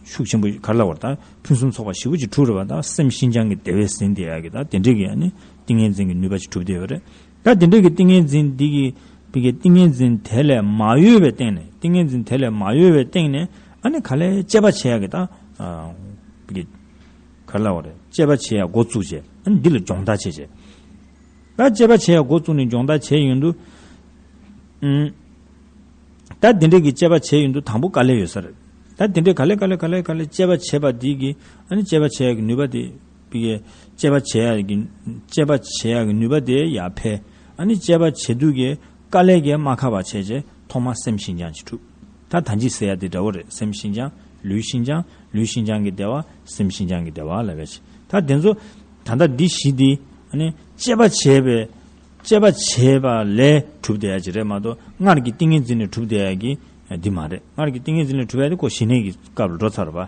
ཤུགས་ཆེན་པོ་ག་རེ་ལབ་དགོས་རེད། ད་ཕུན་སུམ་ཚོགས་པ་ཞེ་པོ་ཅིག་གྲུབ་རེད་པ། ད་སེམས་ཤིན་སྦྱངས་ཀྱི་བདེ་བས་ཟིན་བསྡད་ཡག་གི་ད་དེ་འདྲའི་གི་ཨ་ནི་ཏིང་ངེ་འཛིན་གྱི་ནུས་པ་ཅིག་གྲུབ་བསྡད་ཡོད་རེད། ད་དེ་འདྲའི་གི་ཏིང་ངེ་འཛིན་འདི་གི་ཕ་གིའི་ཏིང་ངེ་འཛིན་དེ་ལས་མ་གཡོས་པའི་སྟེང་ནས་ཏིང་ངེ་འཛིན་དེ་ལས་མ་གཡོས་པའི་སྟེང་ནས་ཨ་ནི་ག་ལེར་དཔྱད་པ་བྱེད་ཡག་གི་ད་ཕ་གི་ག་རེ་ལབ་དགོས་རེད། དཔྱད་པ་བྱེད་ཡག་འགོ་བཙུགས་བྱས་ཨ་ནི་འདི་ལ་སྦྱོང་བརྡར་བྱས་བྱས། ད་དཔྱད་པ་བྱེད་ཡག་འགོ་བཙུགས་ནས་སྦྱོང་བརྡར་བྱས་ཡོང་དུས། ཨུམ། ད་དེ་འདྲའི་གི་དཔྱད་པ་བྱས་ཡོང་དུས་དང་པོ་དཀའ་ལས་ཡོད་ས་རེད། ད་དེ་འདྲའི་ག་ལེ་ག་ལེ་ག་ལེ་ག་ལེ་དཔྱད་པ་བྱས་པ་འདི་གི་ཨ་ནི་དཔྱད་པ་བྱེད་ཡག་གི་ནུས་པ་དེ་ཕ་གིའི་དཔྱད་པ་བྱེད་ཡག་གི་དཔྱད་པ་བྱེད་ཡག་གི་ནུས་པ་དེ་ཡར་འཕེལ། ཨ་ནི་དཔྱད་པ་བྱེད་དུས་ཀྱི་དཀའ་ལས་ཀྱིས་མ་ཁག་པ་བྱས་རྗེས་ཐོག་མར་སེམས་ཤིན་སྦྱངས་ཅིག་གྲུབ། ད་ད་ཅི་ཟེར་ཡག་དེ་འདྲ་བོ་རེད། སེམས་ཤིན་སྦྱངས་ལུས་ཤིན་སྦྱངས་ལུས་ཤིན་སྦྱངས་ཀྱི་བདེ་བ་སེམས་ཤིན་སྦྱངས་ཀྱི་བདེ་བ་ལབ་ཡག་ཅིག་ད་དེ་ཚོ་ད་ལྟ་འདི་བཞི་འདི་ཨ་ནི་དཔྱད་པ་བྱས་པའི་དཔྱད་པ་བྱས་པ་ལས་གྲུབ་བསྡད་ཡག་ཅིག་རེད་མ་གཏོགས་སྔར་གྱི་ཏིང་ངེ་འཛིན་ནས་གྲུབ་བསྡད་ཡག་གི་འདི་མ་རེད། སྔར་གྱི་ཏིང་ངེ་འཛིན་ནས་གྲུབ་ཡག་དེ་ཁོ་ཞི་གནས་ཀྱི་སྐབས་ལ་འགྲོ་ཚར་བ།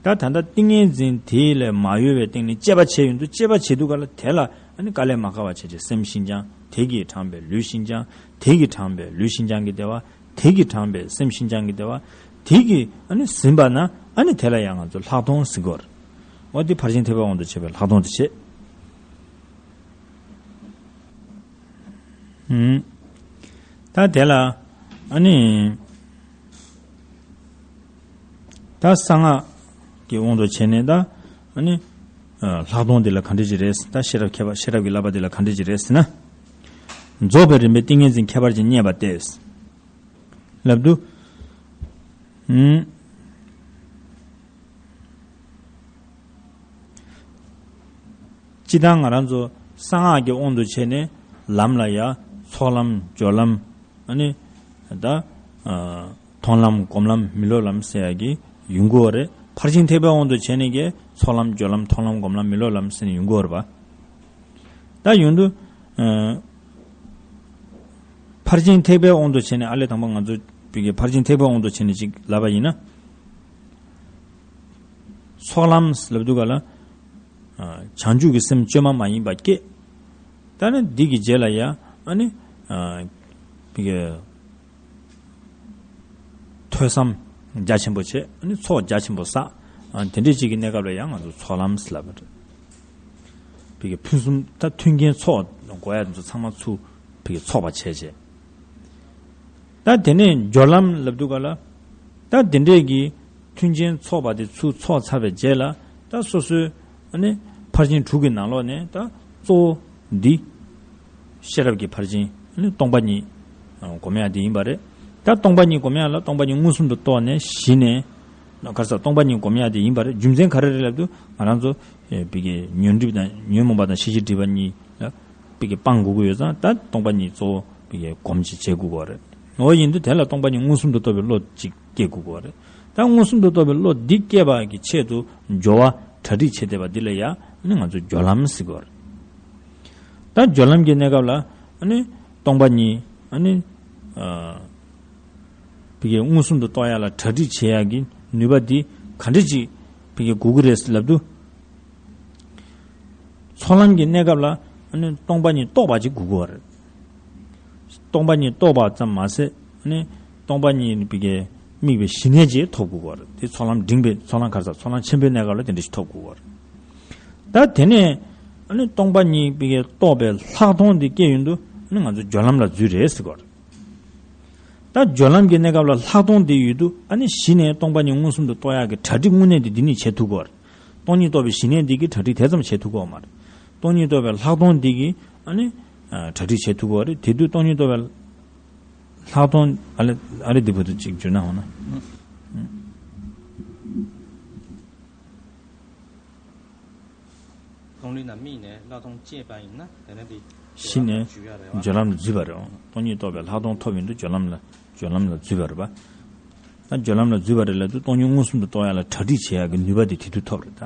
ད་ད་ལྟ་ཏིང་ངེ་འཛིན་དེ་ལས་མ་གཡོས་པའི་སྟེང་ནས་དཔྱད་པ་བྱས་ཡོང་དུས་དཔྱད་པ་བྱེད་དུས་ག་ལ་དེ་ལ་ ཨ་ནི་དཀའ་ལས་མ་ཁག་པ་བྱས་བྱས་སེམས་ཤིན་སྦྱངས། དེ་གིས་དྲངས་པའི་ལུས་ཤིན་སྦྱངས། དེ་གིས་དྲངས་པའི་ལུས་ཤིན་སྦྱངས་ཀྱི་བདེ་བ། དེ་གིས་དྲངས་པའི་སེམས་ཤིན་སྦྱངས་ཀྱི་བདེ་བ། དེ་གིས་ཨ་ནི་ཟིན་པ་ན་ཨ་ནི་དེ་ལ་ཡང་ང་ཚོ་ལྷག་མཐོང་ཟེར་གྱི་ཡོད་རེད། འོ་དེ་ཕར་ཕྱིན་ཐེག་པའི་དབང་དུ་བྱས་པའི་ལྷག་མཐོང་དེ་བྱེད། ཨུམ། ད་དེ་ལ་ཨ་ནི་ད་གསང་སྔགས་ཀྱི་དབང་དུ་བྱས་ནས་ད་ཨ་ནི་ལྷག་མཐོང་འདི་ལ་ག་འདྲ་ཅིག་རེད། ད་ཤེས་རབ་ཁྱད་པར། ཤེས་རབ་ཀྱི་བསླབ་པ་འདི་ལ་ག་འདྲ་ཅིག་རེད་ཟེར་ན། རྫོགས་པའི་རིམ་པའི་ཏིང་ངེ་འཛིན་ཁྱད་པར་ཅན་བརྙེས་པ་སྟེ། ལབ་དུས། ཨུམ། སྤྱིར་བཏང་ང་རང་ཚོ་གསང་སྔགས་ཀྱི་དབང་དུ་བྱས་ནས་ལམ་ལ་ཡ་ཚོགས་ལམ་སྦྱོར་ལམ། ཨ་ནི་ད་ཨ་མཐོང་ལམ་སྒོམ་ལམ་མི་སློབ་ལམ་ཟེར་ཡ་གི་ཡོང་གི་ཡོད་རེད། ཕར་ཕྱིན་ཐེག་པའི་དབང་དུ་བྱས་ནས་ཀྱི་ཚོགས་ལམ་སྦྱོར་ལམ་མཐོང་ལམ་སྒོམ་ལམ་མི་སློབ་ལམ་ཟེར་ནས་ཡོང་གི་ཡོད་རེད་པ། ད་ཡོང་དུས་ཨ་ཕར་ཕྱིན་ཐེག་པའི་དབང་དུ་བྱས་ནས། ཨ་ལས་དང་པོ་ང་ཚོ་བི་གའི་ཕར་ཕྱིན་ཐེག་པའི་དབང་དུ་བྱས་ནས་ཅིག་ལབ་པ་ཡིན་ན། ཚོགས་ལམ་ལབ་དུས་ག་ལ། ཨ་བྱང་ཆུབ་ཀྱི་སེམས་བཅོས་མ་མ་ཡིན་པ་སྐྱེ། ད་ནི་འདི་གི་རྗེས་ལ་ཡ་ཨ་ནི་ཨ་བི་གའི་ཐོས་བསམ་རྒྱ་ཆེན་པོ་བྱས། ཨ་ནི་ཚོགས་རྒྱ་ཆེན་པོ་བསགས། ཨ་དེ་འདྲའི་ཅིག་གི་གནས་སྐབས་ལ་ཡང་ང་ཚོ་ཚོགས་ལམ་ཟེར་ལབ་པ་རེད། བི་གའི་ཕུན་སུམ་ད་མཐུན་རྐྱེན་ཚོགས་དགོས་ཡ་ཚོ་ཚང་མ་ཚུར་བི་གའི་ཚོགས་པ་བྱས་བྱས། ད་དེ་ནས་སྦྱོར་ལམ་ལབ་དུས་ག་ལ། ད་དེ་འདྲས་ཀྱི་མཐུན་རྐྱེན་ཚོགས་པ་དེ་ཚུར་ཚོགས་ཚར་བའི་རྗེས་ལ། ད་སོ་སོའི་ཨ་ནི་ཕར་ཕྱིན་དྲུག་གི་ནང་ལོགས་ནས་ད་གཙོ་བོ་འདི་ཤེས་རབ་ཀྱི་ཕར་ཕྱིན་ཨ་ནི་སྟོང་པ་ཉིད་སྒོམ་ཡ་དེ་ཡིན་པ་རེད། ད་སྟོང་པ་ཉིད་སྒོམ་ཡ་ལ་སྟོང་པ་ཉིད་མངོན་སུམ་དུ་རྟོགས་ནས་གཞི་ནས་ག་རེ་ཟེར་སྟོང་པ་ཉིད་སྒོམ་ཡ་དེ་ཡིན་པ་རེད། རྒྱུ་མཚན་ག་རེ་རེད་ལབ་དུས་ང་རང་ཚོ་བི་གའི་ཉོན་སྒྲིབ་དང་ཉོན་མོངས་པ་དང་ཤེས་བྱའི་སྒྲིབ་པ་གཉིས་ལ་བི་གའི་སྤང་དགོས་ཀྱི་ཡོད་ཙང་། ད་སྟོང་པ་ཉིད་གཙོ་བོ་བི་གའི་སྒོམ་ཅིག་བྱེད་དགོས་ཀྱི་རེད། འོ་ཡིན་དུས་དེ་ལ་སྟོང་པ་ཉིད་མངོན་སུམ་དུ་རྟོགས་པའི་བློ་ཅིག་སྐྱེ་དགོས་ཀྱི་རེད། ད་མངོན་སུམ་དུ་རྟོགས་པའི་བློ་འདི་སྐྱེ་བ་གི་ཆེད་དུ་སྦྱོར་བ་གྲ་སྒྲིག་བྱེད་བསྡད་པ་འདི་ལ་ཡ་ཨ་ནི་ང་ཚོ་སྦྱོར་ལམ་ཟེར་གྱི་ཡོད་རེད། ད་སྦྱོར་ལམ་གྱི་གནས་སྐབས་ལ་ཨ་ནི་སྟོང་པ་ཉིད་ཨ་ནི་ཨ་བི་གའི་མངོན་སུམ་དུ་རྟོགས་ཡ་ལ་གྲ་སྒྲིག་བྱེད་ཡ་གི་ནུས་པ་འདི་ག་འདྲ་ཅིག་བི་གའི་དགོས་ཀྱི་རེད་ལབ་དུས། ཚོགས་ལམ་གྱི་གནས་སྐབས་ལ་ཨ་ནི་སྟོང་པ་ཉིད་རྟོགས་པ་ཅིག་དགོས་ཀྱི་ཡོད་རེད། སྟོང་པ་ཉིད་རྟོགས་པ་ཙམ་མ་ཟད་ཨ་ནི་སྟོང་པ་ཉིད་བི་གའི་དམིགས་པའི་ཞི་གནས་ཅིག་ཐོབ་དགོས་ཀྱི་ཡོད་རེད། དེ་ཚོགས་ལམ་འབྲིང་པའི་ཚོགས་ལམ། ག་རེ་ཟེར་ཚོགས་ལམ་ཆེན་པོའི་གནས་སྐབས་ལ་དེ་འདྲ་ཞིག་ཐོབ་དགོས་ཀྱི་ཡོད་རེད། ད་དེ་ནས་ཨ་ནི་སྟོང་པ་ཉིད་བི་གའི་རྟོགས་པའི་ལྷག་མཐོང་འདི་སྐྱེ་ཡོང་དུས་ཨ་ནི་ང་ཚོ་སྦྱོར་ལམ་ལ་འཛུལ་རེད་ཟེར་གྱི་ཡོད་རེད། ད་སྦྱོར་ལམ་གྱི་གནས་སྐབས་ལ་ལྷག་མཐོང་འདི་ཡོད་དུས་ཨ་ནི་གཞི་ནས་སྟོང་པ་ཉིད་མངོན་སུམ་དུ་རྟོགས་ཡག་གི་གྲ་སྒྲིག་དངོས་གནས་འདི་འདི་ནས་བྱེད་ཐུབ་ཀྱི་ཡོད་རེད། སྟོང་ཉིད་རྟོགས་པའི་ཞི་གནས་འདི་གི་གྲ་སྒྲིག་དེ་ཙམ་བྱེད་ཐུབ་ཀྱི་ཡོད་མ་རེད། སྟོང་ཉིད་རྟོགས་པའི་ལྷག་མཐོང་འདི་གི་ཨ་ནི་ཨ་གྲ་སྒྲིག་བྱེད་ཐུབ་ཀྱི་ཡོད་རེད། དེ་དུས་སྟོང་ཉིད་རྟོགས་པའི་ལྷག་མཐོང་ཨ་ལེ་ཨ་རེ་འདི་བུ་དུ་གཅིག་བརྗོད་ན་འོ་ན། སྟོང་ལུས་རྣམས་དམིགས་ནས་ལྷག་མཐོང་སྐྱེས་པ་ཡིན་ན་དེ་ནས་དེ་གཞི་ནས་སྦྱོར་ལམ་ལ་འཛུལ་བ་རེད། སྦྱོར་ལམ་ལ་འཛུལ་བ་རེད། སྟོང་ཉིད་རྟོགས་པའི་ལྷག་མཐོང་ཐོབ་ཡོང་དུས་སྦྱོར་ལམ་ལ་སྦྱོར་ལམ་ལ་འཛུལ་བ་རེད་པ། ད་སྦྱོར་ལམ་ལ་འཛུལ་བ་རེད་ལབ་དུས་སྟོང་ཉིད་མངོན་སུམ་དུ་རྟོགས་ཡ་ལ་གྲ་སྒྲིག་བྱེད་ཡ་གི་ནུས་པ་དེ་དེ་དུས་ཐོབ་རེད་ད།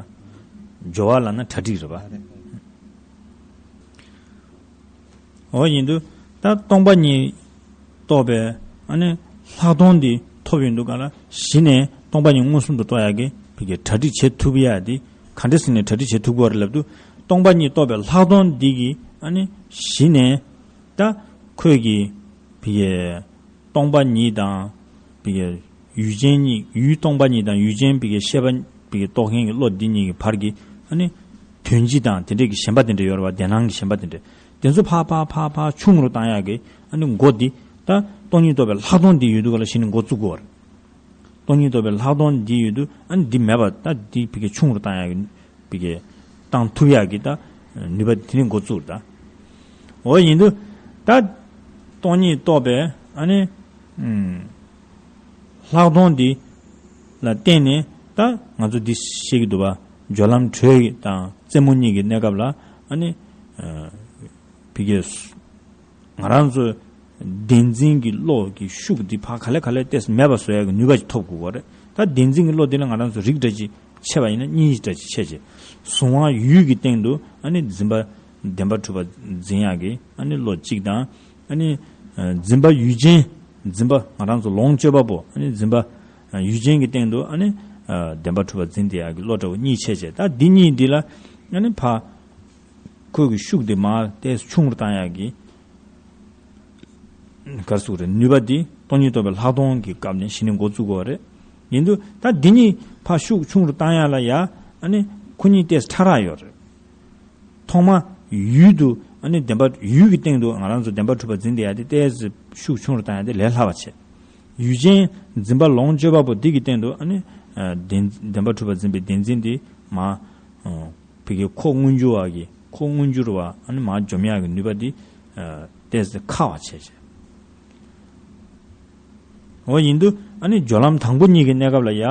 སྦྱོར་བ་ལབ་ན་གྲ་སྒྲིག་རེད་པ། འོ་ཡིན་དུས་ད་སྟོང་པ་ཉིད་རྟོགས་པའི་ཨ་ནི་ལྷག་མཐོང་འདི་ཐོབ་ཡོང་དུས་ག་ལ་གཞི་ནས་སྟོང་པ་ཉིད་མངོན་སུམ་དུ་རྟོགས་ཡག་གི་བི་གའི་གྲ་སྒྲིག་བྱེད་ཐུབ་ཡ་འདི་ག་འདྲ་ཟེར་ནས་གྲ་སྒྲིག་བྱེད་ཐུབ་དགོས་རེད་ལབ་དུས། སྟོང་པ་ཉིད་རྟོགས་པའི་ལྷག་མཐོང་འདི་གི་ཨ་ནི་གཞི་ནས་ད་ཁོས་གི་བི་གའི་སྟོང་པ་ཉིད་དང་བི་གའི་ཡུལ་ཅན་གཉིས། ཡུལ་སྟོང་པ་ཉིད་དང་ཡུལ་ཅན་བི་གའི་ཤེས་པ་བི་གའི་རྟོགས་མཁན་གྱི་བློ་འདི་གཉིས་ཀྱི་བར་གྱི་ཨ་ནི་དོན་སྤྱི་དང་དེ་འདྲས་ཀྱི་ཞེན་པ་དེ་འདྲས་ཡོད་རེད་པ། བདེན་སྣང་གི་ཞེན་པ་དེ་འདྲས། དེ་ཚོ་ཕར་ཕར་ཕར་ཕར་ཆུང་རུ་བཏང་ཡག་གི་ཨ་ནི་འགོ་འདི་ད་སྟོང་ཉིད་རྟོགས་པའི་ལྷག་མཐོང་འདི་ཡོད་དུས་ག་ལ་གཞི་ནས་འགོ་བཙུགས་དགོས་པ་རེད། སྟོང་ཉིད་རྟོགས་པའི་ལྷག་མཐོང་འདི་ཡོད་དུས་ཨ་ནི་འདི་མེད་པ་ད་འདི་བི་གའི་ཆུང་རུ་བཏང་ཡག་གི་བི་གའི་བཏང་ཐུབ་ཡག་གི་ད་ནུས་པ་དེ་ནས་འགོ་བཙུགས་རེད་ད། འོ་ཡིན་དུས་ད་སྟོང་ཉིད་རྟོགས་པའི་ཨ་ནི་ཨུམ། ལྷག་མཐོང་འདི་ལ་བརྟེན་ནས་ད་ང་ཚོ་འདི་ཤེས་ཀྱི་འདུག་པ། སྦྱོར་ལམ་དྲོད་དང་རྩེ་མོ་གཉིས་ཀྱི་གནས་སྐབས་ལ་ཨ་ནི་ཨ་བི་གའི་ང་རང་ཚོ་བདེན་འཛིན་གྱི་བློ་གི་ཤུགས་འདི་ཕར་ག་ལེ་ག་ལེ་ཏོག་ཙམ་མེད་པ་བཟོ་ཡག་གི་ནུས་པ་ཞིག་ཐོབ་དགོས་པ་རེད། ད་བདེན་འཛིན་གྱི་བློ་འདི་ལ་ང་རང་ཚོ་རིགས་འདྲ་ཅིག་ཕྱེ་བ་ཡིན་ན་གཉིས་འདྲ་ཅིག་ཕྱེ་བྱས། གཟུང་བ་ཡུལ་གྱི་སྟེང་དུ་ཨ་ནི་འཛིན་པ་བདེན་པར་གྲུབ་པ་འཛིན་ཡག་གི་ཨ་ནི་བློ་གཅིག་དང་། ཨ་ནི་ཨ་འཛིན་པ་ཡུལ་ཅན། འཛིན་པ་ང་རང་ཚོ་ལོངས་སྤྱོད་པ་པོ་ཨ་ནི་འཛིན་པ་ཨ་ཡུལ་ཅན་གྱི་སྟེང་དུ་ཨ་ནི་ཨ་བདེན་པར་གྲུབ་པ་འཛིན་བསྡད་ཡག་གི་བློ་འདྲ་བོ་གཉིས་ཕྱེ་བྱས། ད་འདི་གཉིས་འདི་ལ་ཨ་ནི་ཕར་ ཁོས་གི་ཤུགས་དེ་མར་ཏོག་ཙམ་ཆུང་རུ་བཏང་ཡག་གི་ག་རེ་ཟེར་དགོས་རེད། ནུས་པ་འདི་སྟོང་ཉིད་རྟོགས་པའི་ལྷག་མཐོང་གི་སྐབས་ནས་གཞི་ནས་འགོ་བཙུགས་དགོས་པ་རེད། ཡིན་དུས་ད་འདི་གཉིས་ཕར་ཤུགས་ཆུང་རུ་བཏང་ཡག་ལ་ཡ། ཨ་ནི་ཁོ་གཉིས་ཏོག་ཙམ་ཕྲ་རགས་ཡོད་རེད། ཐོག་མ་ཡུལ་དུ། ཨ་ནི་བདེན་པ་ཡུལ་གྱི་སྟེང་དུ་ང་རང་ཚོ་བདེན་པར་གྲུབ་པ་འཛིན་བསྡད་ཡག་དེ་ཏོག་ཙམ་ཤུགས་ཆུང་རུ་བཏང་ཡག་དེ་ལས་སླ་བ་བྱས། ཡུལ་ཅན་འཛིན་པ་ལོངས་སྤྱོད་པ་པོ་འདི་གི་སྟེང་དུ། ཨ་ནི་བདེན་བདེན་པར་གྲུབ་པ་འཛིན་པའི་བདེན་འཛིན་དེ་མར་བི་གའི་ཁོ་མངོན་གྱུར་བ་གི། ཁོ་མངོན་གྱུར་བ། ཨ་ནི་མར་འཇོམས་ཡག་གི་ནུས་པ་འདི་ཏོག་ཙམ་ཁག་པ་བྱས་བྱས། འོ་ཡིན་དུས་ཨ་ནི་སྦྱོར་ལམ་དང་པོ་གཉིས་ཀྱི་གནས་སྐབས་ལ་ཡ།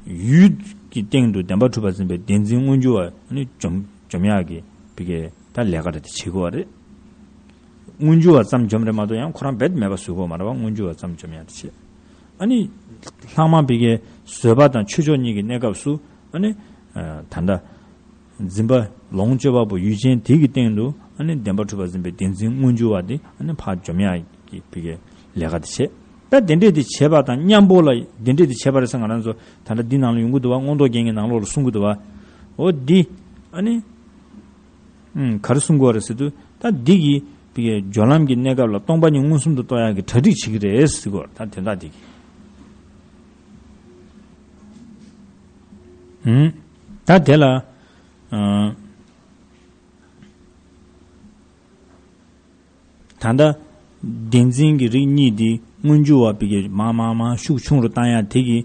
ཡུལ་གྱི་སྟེང་དུ་བདེན་པར་གྲུབ་པ་འཛིན་པའི་བདེན་འཛིན་མངོན་གྱུར་བ། ཨ་ནི་འཇོམས་འཇོམས་ཡག་གི་བི་གའི་ད་ལས་ཀ་དེ་བྱེད་དགོས་པ་རེད། མངོན་གྱུར་བ་ཙམ་འཇོམས་རེད་མ་གཏོགས་ཡང་ཁོ་རང་རྦད་མེད་པ་བཟོ་དགོས་མ་རེད་པ། མངོན་གྱུར་བ་ཙམ་འཇོམས་ཡག་དེ་བྱེད། ཨ་ནི་ལྷག་མ་བི་གའི་བཟོད་པ་དང་ཆོས་མཆོག་གཉིས་ཀྱི་གནས་སྐབས་སུ། ཨ་ནི་ད་ལྟ་འཛིན་པ་ལོངས་སྤྱོད་པ་པོ་ཡུལ་ཅན་དེ་གི་སྟེང་དུ། ཨ་ནི་བདེན་པར་གྲུབ་པ་འཛིན་པའི་བདེན་འཛིན་མངོན་གྱུར་བ་དེ། ཨ་ནི་ཕར་འཇོམས་ཡག་གི་བི་གའི་ལས་ཀ་དེ་བྱེད། ད་དེ་འདྲས་དེ་བྱེད་པ་དང་མཉམ་པོ་ལ། དེ་འདྲས་དེ་བྱེད་པ་རེད་ཟེར་ང་རང་ཚོ་ད་ལྟ་འདི་ནང་ལ་ཡོང་གི་འདུག་པ། མངོན་རྟོགས་རྒྱན་གྱི་ནང་ལོགས་ལ་གསུང་གི་འདུག་པ། འོ་འདི་ཨ་ནི། ཨུམ། ག་རེ་གསུང་གི་ཡོད་རེད་ཟེར་དུས། ད་འདི་གིས་བི་གའི་སྦྱོར་ལམ་གྱི་གནས་སྐབས་ལ་སྟོང་པ་ཉིད་མངོན་སུམ་དུ་རྟོགས་ཡག་གི་གྲ་སྒྲིག་བྱེད་ཀྱི་རེད་ཟེར་གྱི་ཡོད་རེད། ད་དོན་དག་འདི་གིས། ཨུམ། ད་དེ་ལ། ཨ། ད་ལྟ་བདེན་འཛིན་གྱི་རིགས་གཉིས་འདི་མངོན་གྱུར་བ་བི་གའི་མར་མར་མར་ཤུགས་ཆུང་རུ་བཏང་ཡག་དེ་གི།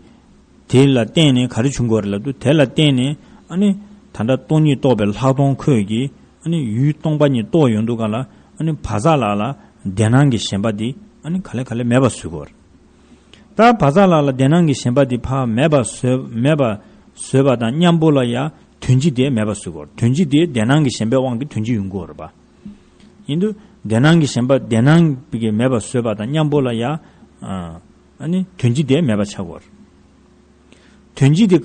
དེ་ལ་བརྟེན་ནས་ག་རེ་བྱུང་གི་ཡོད་རེད་ལབ་དུས། དེ་ལ་བརྟེན་ནས་ཨ་ནི་ད་ལྟ་སྟོང་ཉིད་རྟོགས་པའི་ལྷག་མཐོང་ཁོས་ཀྱིས། ཨ་ནི་ཡུལ་སྟོང་པ་ཉིད་རྟོགས་ཡོང་དུས་ག་ལ། ཨ་ནི་བཛྲ་ལ་ལ་བདེན་སྣང་གི་ཞེན་པ་འདི། ཨ་ནི་ག་ལེ་ག་ལེ་མེད་པ་བཟོ་གི་ཡོད་རེད། ད་བཛྲ་ལ་ལ་བདེན་སྣང་གི་ཞེན་པ་འདི་ཕར་མེད་པ་བཟོས། མེད་པ་བཟོས་པ་དང་མཉམ་པོ་ལ་ཡ་དོན་སྤྱི་དེ་མེད་པ་བཟོ་གི་ཡོད་རེད། དོན་སྤྱི་དེ་བདེན་སྣང་གི་ཞེན་པའི་དབང་གིས་དོན་སྤྱི་ཡོང་གི་ཡོད་རེད་པ། ཡིན་དུས་བདེན་སྣང་གི་ཞེན་པ། བདེན་སྣང་བི་གའི་མེད་པ་བཟོས་པ་དང་མཉམ་པོ་ལ་ཡ། ཨ། ཨ་ནི་དོན་སྤྱི་དེ་མེད་པ་ཆགས་ཀྱི་ཡོད་རེད། དོན་སྤྱི་དེ་